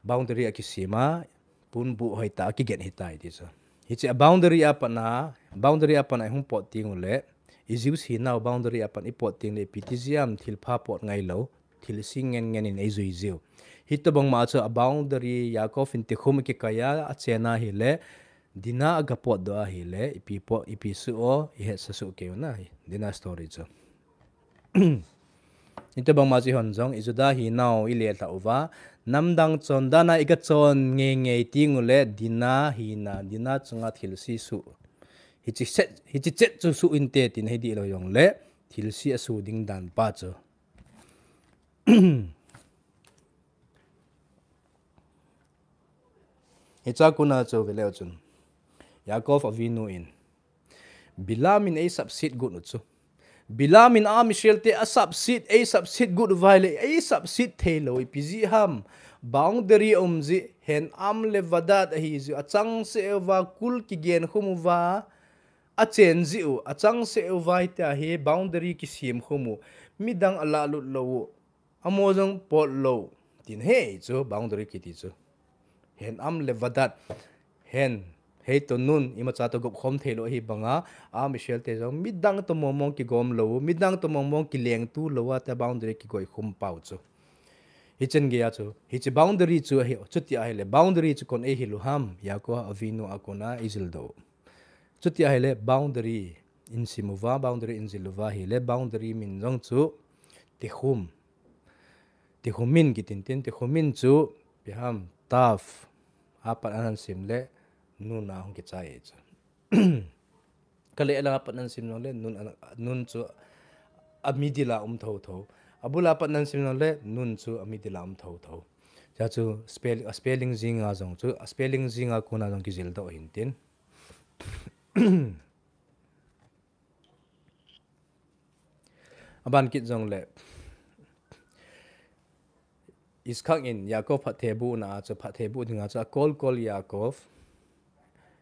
boundary akisem a, ponbuh hoitah a kigen ahitai ti chu. Hiche a boundary a pat a, boundary a pat a ihung pot teng uleh, i Jews hinau boundary a pat ipot teng leh ipi ti jeh ham thilpha pot ngailou, thil isi ngen ngen in eijui jiu. Hitobang ma chu a boundary Yaakov in Tikhum akikai a, achen ahile, Dinah aga potdoh ahile, ipi pot, ipi suh o, ihetsa suh kei u na hi. Dinah story chu. Itobang ma chu eihon jong, i Judah hinau ilelhah uva, namdang chon dan a iga chon ngeingei teng ule, Dinah hina, Dinah chunga thilse suh. Hiche set, hiche chet chu suh inte tin hi dihlou jongle, thilse asuh ding dan pa chu. Hiche a kona chu veleu chun, Yaakov avinu in, Bilam in eisapset got u chu. Bilam in a Israel te asapset, eisapset got uva ahile, eisapset theilou, ipi jeh ham, boundary um jeh, Hen Am le Vadad ahi jeh, achangseh uva, kul kigen khum uva, achen jeh u, achangseh uva hitia hi boundary kisem khum u, midang alahlut lou u, amaho jong pot lou, tin ahi chu boundary kiti chu. Hen Am le Vadad, Hen, hei toh Nun, imacha toh gop khom theilou ahi banga, a Israel te jong midang toh mongmong kigom lou u, midang toh mongmong kilengtu lou a, tia boundary kigoi khum pau chu. Hichen geiya chu, hiche boundary chu ahi, chuti ahile, boundary chu koin eihil u ham, Yaakov avinu a kona ijildoh u. Chuti ahile, boundary in sem uva, boundary in jil uva ahile, boundary min jong chu, Tikhum. Tikhum in kitin tin, Tikhum in chu, ipi ham, Tav, apat ahin sem le, Nun a hung kichai chu. Kaleh lang apat ahin sem jongle, Nun a, Nun chu a middle a um thotho. Abul apat ahin sem jongle, Nun chu a middle a um thotho. Hiche chu spell, a spelling jeng a jong chu, a spelling jeng a kona jong kijildoh ahin tin. Aban kit jongle, Yitzchak in Yaakov phatthei bohna a chu, phatthei boh dinga chu, Akol kol Yaakov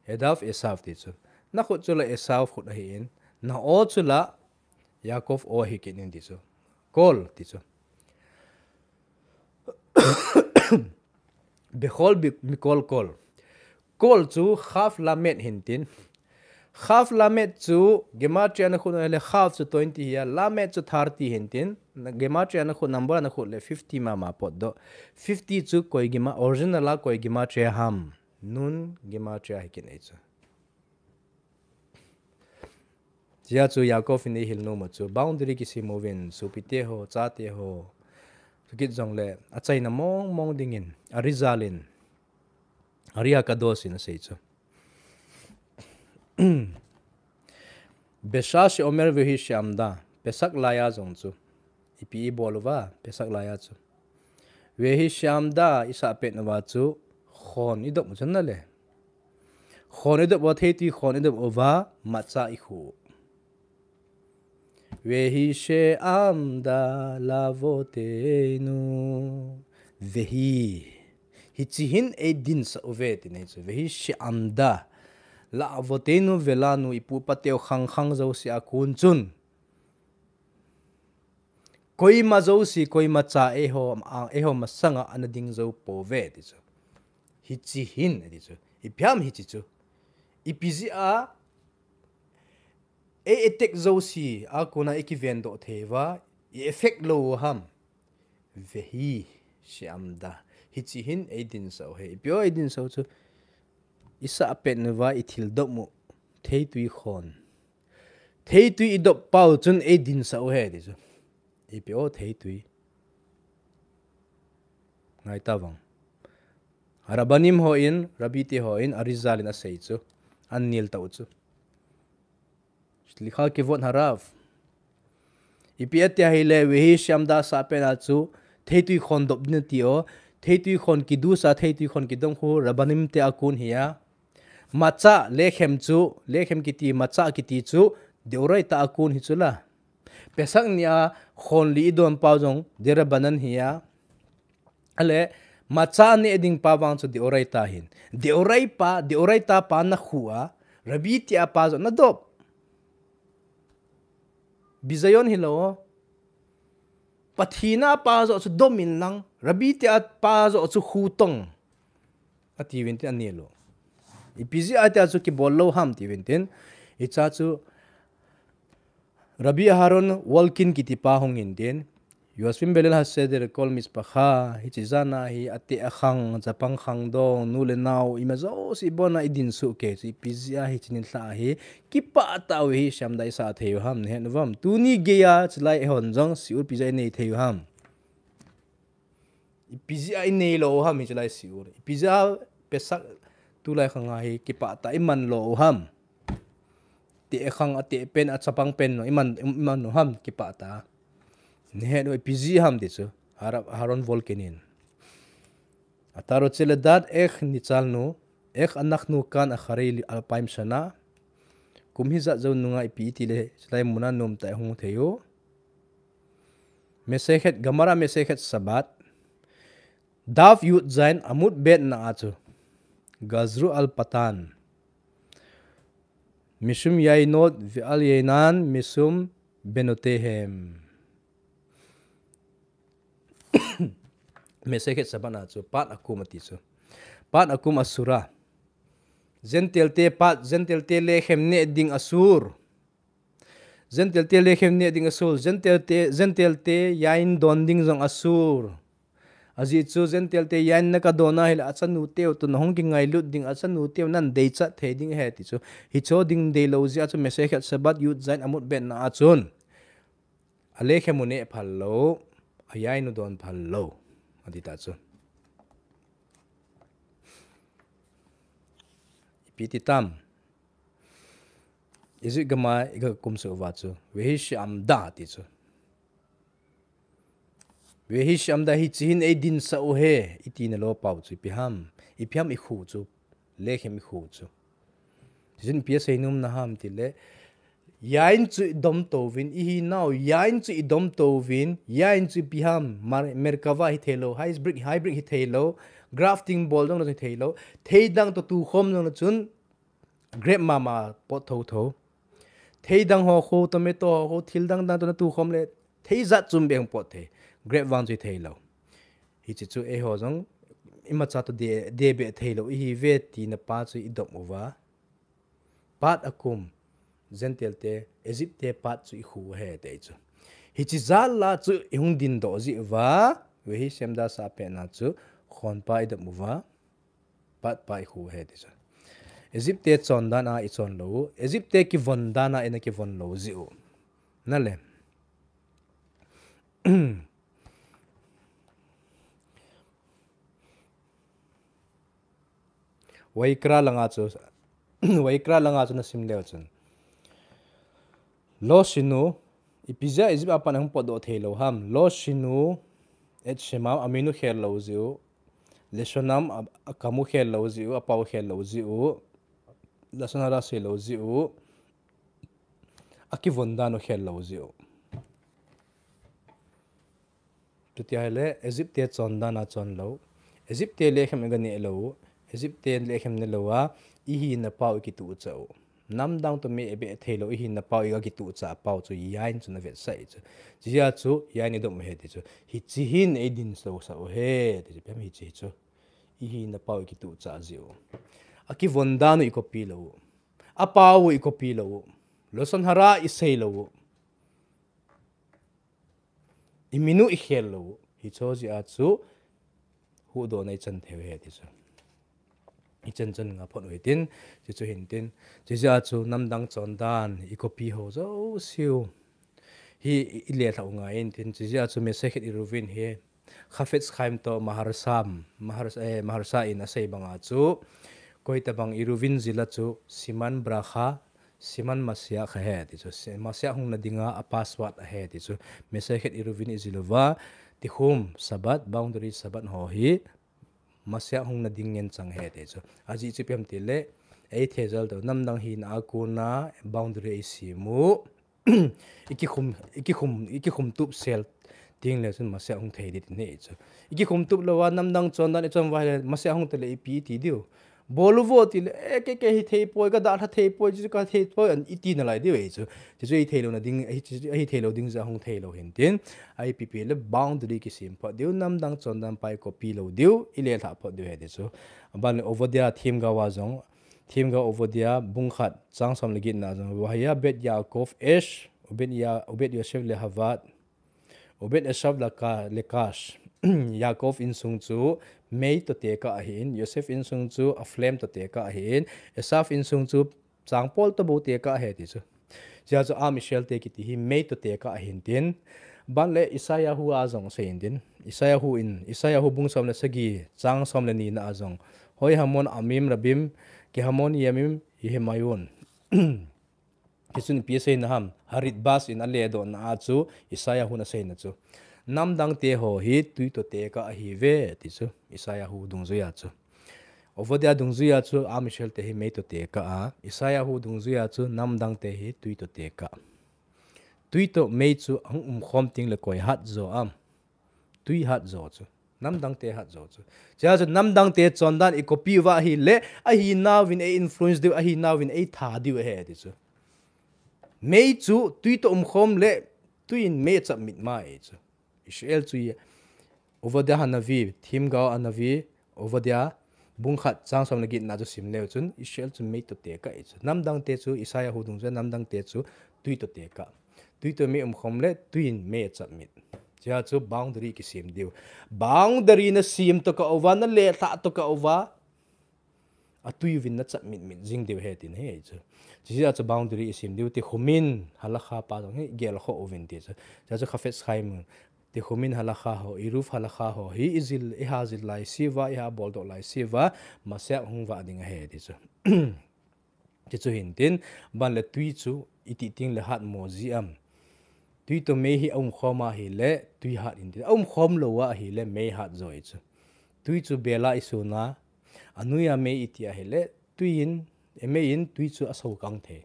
edav Esav ti chu. Na khut chu la Esav khut ahin, na o chu la Yaakov o ahi kit in ti chu. Kol ti chu. Bechol bi-, mikol kol. Kol chu Chaf Lamed ahin tin. Chaf Lamed chu Gematria na khut ahile, Chaf chu twenty ahi a, Lamed chu thirty ahin tin. Na Gematria na khut, number na khut le fifty mama potdoh. Fifty chu koi Gema-, original a koi Gematria ham. Nun Gematria ahi kit in ahi chu. Hiche a chu Yaakov in eihil nom u chu, boundary kisem uvin, sopite ho, chate ho. Chukit jongle, achaina mongmong dingin, Arizal in, Ari HaKadosh in asei chu. Beshah she'omer vehi she'amda, Pesach laiya jong chu. Ipi ibol uva, Pesach laiya chu. Vehi she'amda isah pet uva chu, khon idop u chun nale. Khon idop uva, theitwi khon idop uva, matzah ikhu. Vehi she'amda la'avoteinu. Vehi. Hiche hin eidinsah uve, tin ahi chu. Vehi she'amda la'avoteinu velanu, ipu ipa teu khang khang jouse a kon chun. Koima jouse, koima cha eiho, a, eiho masanga ana ding jou pouve, ti chu. Hiche hin, ati chu. Ipi ham hiche chu. Ipi jeh a, ei attack jouse a kona eikivendoh thei uva, i effect lou u ham. Vehi she'amda. Hiche hin eidinsah u ahi. Ipi o eidinsah u chu. Isah pet uva ithil dop u. Theitwi khon. Theitwi idop pau chun eidinsah u ahi ti chu. Ipi o theitwi. Ngai ta vang. Rabbanim hon, Rabbi te hon, Arizal in asei chu. Anel tau chu. Slicha kevod harav. Ipi ati ahile, vehi she'amda sah pet a chu, theitwi khon dop ding ti o, theitwi khon kidusha, theitwi khon kidong khu, Rabbanim te a kon ahi a. Matzah, lechem chu, lechem kiti, matzah kiti chu, de'oraita a kon ahi chu la. Pesach ni a, khon li idon pau jong, de'rabbanan ahi a. Ale, matzah neh ding pa vang chu de'oraita ahin. De'orai pa, de'oraita pa nakhu a, Rabbi te a pa joh nadop. Bizayon hilou. Pathen a pa joh chu dom in lang, Rabbi te a pa joh chu khu tong. Ati uvin tin anel u. Ipi jeh a tia chu kibol lou ham ti uvin tin. Hiche chu Rabbi Aharon Wolkin kiti pa hung in tin. ויושבים בליל הסדר כל משפחה, hiche jana hi ate akhang, chapang khang dong, nu le nao, ima jouse ibona idin soh kei chu, ipi jeh a hiche nilhah hi kipah tah u hi, Vehi She'amda isah thei u ham, nahet uvam. Tuni geiya chulai eihon jong shiur ipi jeh a inei thei u ham. Ipi jeh a inei lou u ham hiche lai shiur. Ipi jeh a Pesach tulai khang a hi kipah tah a iman lou u ham. Ate akhang, ate pen, achapang pen jong iman, iman u ham kipah tah a. Nahet u ipi jeh ham ti chu. Har-, אהרן וולקין in. אתה רוצה לדעת איך ניצלנו, איך אנחנו כאן אחרי אלפיים שנה? Kum hijat jou nunga ipi iti le, chulai muna nomtah a ihung thei u. Masechet, Gemara Masechet Shabbat, דף י"ז עמוד ב' na a chu, גזרו על פתן משום יינון ועל יינן משום בנותיהם. Masechet Shabbat na chu, פת עכום ati chu. פת עכום אסורה. Gentile te פת, Gentile te lechem neh ding אסור. Gentile te lechem neh ding אסור. Gentile te, Gentile te יין don ding jong אסור. Ajeh chu Gentile te יין na kadon a hile achanuteu toh nahung kingailut ding, achanuteu nan deichat thei ding ahi ti chu. Hiche ding deilou jeh a chu Masechet Shabbat י"ז עמוד ב' na a chun, alechem u neh phal lou, a יין u don phal lou, ati ta chu. Ipi ti tam? Egypt gam a iga kumsuh uva chu, Vehi She'amda ti chu. Vehi She'amda, hiche hin eidinsah u ahi, iti nalou pau chu ipi ham? Ipi ham ikhu chu? Lechem ikhu chu. Hichun ipi asei nom na ham tile, יין chu idom touvin, ihinau יין chu idom touvin, יין chu ipi ham? Mer-, merkava hitheilou, hybrid, hybrid hitheilou, grafting bol jongle hitheilou, theidang toh tukhom jongle chun grape mama pot thotho. Theidang ho khu, tomato ho khu, thil dangdang toh natukhom le, theijat chom beh hung pot thei. Grape vang chu hitheilou. Hiche chu eiho jong imacha toh de, debeh theilou ihiuve tina pa chu idop uva. פת עכום, Gentile te, Egypt te פת chu ikhu ahi ti chu. Hiche jal a chu ihung dindoh jeh uva, Vehi She'amda sah pet na chu khonpa idop uva, פת pa ikhu ahi ti chu. Egypt te chondan a ichon lou u, Egypt te kivon dan a ina kivon lou jeh u. Nale. ויקרא langa chu, ויקרא langa chu nasim leu chun, לא שינו, ipi jeh a Egypt a pat ahung potdoh theilou ham? לא שינו את שמם, amin u khel lou jeh u, לשונם, a, akam u khel lou jeh u, apao khel lou jeh u, לשון הרע sei lou jeh u, akivon dan u khel lou jeh u. Chuti ahile, Egypt te chondan a chon lou, Egypt te lechem iga neh lou u, Egypt te lechem ne lou a, ihina pao ikituhchah u. Namdang toh meh ibeh theilou, ihina pao iga kituhchah pao chu יין chu navetsah ahi chu. Chujeh a chu יין idom u ahi ti chu. Hiche hin eidinsah u ahi ti chu, ipi ham hiche chu? Ihina pao ikituhchah jeh u. Akivon dan u icopy lou u. Apao u icopy lou u. לשון הרע isei lou u. Imin u ikhel lou u. Hiche jeh a chu huhdohna ichan thei u ahi ti chu. Ichan chan nga phot u hitin, chuchu hintin. Chujeh a chu namdang chondan icopy ho jouseu hi ilelhah u ngai intin, chujeh a chu Masechet עירובין hi Chafetz Chaim toh Maharsha, Mahars-, eh, Maharsha in asei banga chu, koitabang עירובין jila chu סימן ברכה, סימן משיח ahi ti chu, Messiah hungna dinga a password ahi ti chu, Masechet עירובין ijil uva, tikhum Shabbat, boundary Shabbat ho hi Messiah hungna ding ngen chang ahi ti chu. Ajeh chu ipi ham tile, eithejal tou, namdang hina a kona boundary eisem u, ikikhum, ikikhum, ikikhum tup sel tengle chun Messiah hung thei ding ahi chu. Ikikhum tup louva namdang chondan ichon uva ahile Messiah hung tale ipi iti diu? Bol uvo tile, eh, kei, kei hithei poi, kadalha thei poi, chuchu kathei poi, iti nalai diu ahi chu. Chuchu itheilou na ding, ahi, chuchu itheilou ding jeh a hung theilou hintin. Ipi ham tile boundary kisem phot diu, namdang chondan pa icopy lou diu, ilelhah phot diu ahi ti chu. Aban le Ovadia themgao a jong, themgao Ovadia bung khat chang som le get na jong, והיה בית יעקב אש, ובית י-, ובית יוסף להבה, Obed Esav laka lekash. Yaakov insung chu mei toh tekah ahin, Yosef insung chu a flame toh tekah ahin, Esav insung chu changpol toh bou tekah ahi ti chu. Chea chu Am Israel te kiti hi mei toh tekah ahin tin. Ban le Isaiah hu a jong asei in tin. Isaiah hu in, Isaiah hu bung som le sagi, chang som le ni na a jong. Hoi hamon amim rabim, ki hamon yamim, yehimayun. Hichun ipi aseina ham, Harit Bas in aledohna a chu, Isaiah hun aseina chu. Namdang te ho hi tui toh tekah ahiuve, ti chu, Isaiah hu dungjuia chu. Obadiah dungjuia chu, Am Israel te hi mei toh tekah a, Isaiah hu dungjuia chu, namdang te hi tui toh tekah. Tui toh mei chu, ahung umkhom teng le koi hat jo am. Tui hat jo chu. Namdang te hat jo chu. Chea chu namdang te chondan i copy uva ahile, ahinauvin ei influence diu, ahinauvin ei tha diu ahi ti chu. Mei chu tui toh umkhom le, tui in mei chapmit ma e chu. Israel chu i, Obadiah Hanavi, Themgao Hanavi, Obadiah, bung khat chang som le get na chu sim leu chun, Israel chu mei toh tekah e chu. Namdang te chu, Isaiah hu dungjuia namdang te chu, tui toh tekah. Tui toh mei umkhom le, tui in mei chapmit. Chea chu boundary kisem diu. Boundary nasem toh kah uva, nalehthah toh kah uva. Atui uvin nachapmit mit jing diu ahi tin ahi chu. Chea chu boundary isem diu, Techumin halakha pa jong hi gelkhoh uvin ti chu. Chea chu Chafetz Chaim, Techumin halakha ho, Eruv halakha ho, hi ijil, iha jil laiseuva, iha boldoh laiseuva, Mashiach hung vah ding ahi ti chu. Ti chu hin tin, ban le tui chu, itih teng le hatmo ji am. Tui toh mei hi aumkhom ahile, tui hat in tin. Aumkhom lou ahile, mei hat jo e chu. Tui chu bela isuna, anuia mei iti ahile, tui in, e mei in, tui chu asokang thei.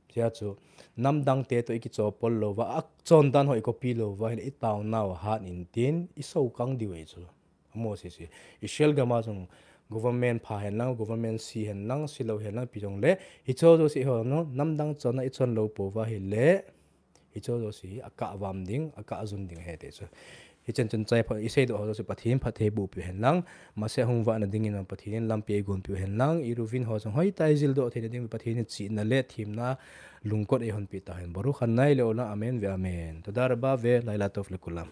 Chea chu, namdang te toh ikichopol louva, achondan ho i copy louva, ahile itaonau hat in tin, isokang diu e chu. Amo sese. Israel gam a jong government pha hen lang, government se hen lang, selou hen lang, ipi jong le, hicheho jouse ho, namdang chonna ichon lou pouva ahile, hicheho jouse hi akah vam ding, akah jun ding ahi ti chu. Hichan chun chai pha, iseidoh ho jouse Pathen phatthei boh peh hen lang, Mashiach hung vahna dingin Pathen in lampi eigon peh hen lang, Eruvin ho jong hoitah a ijildoh theina ding Pathen in chihna le themna lungkot eihon peh tahen. Baruch Adonai le'olam, amen ve'amen. Toda rabah ve'layla tov lekulam.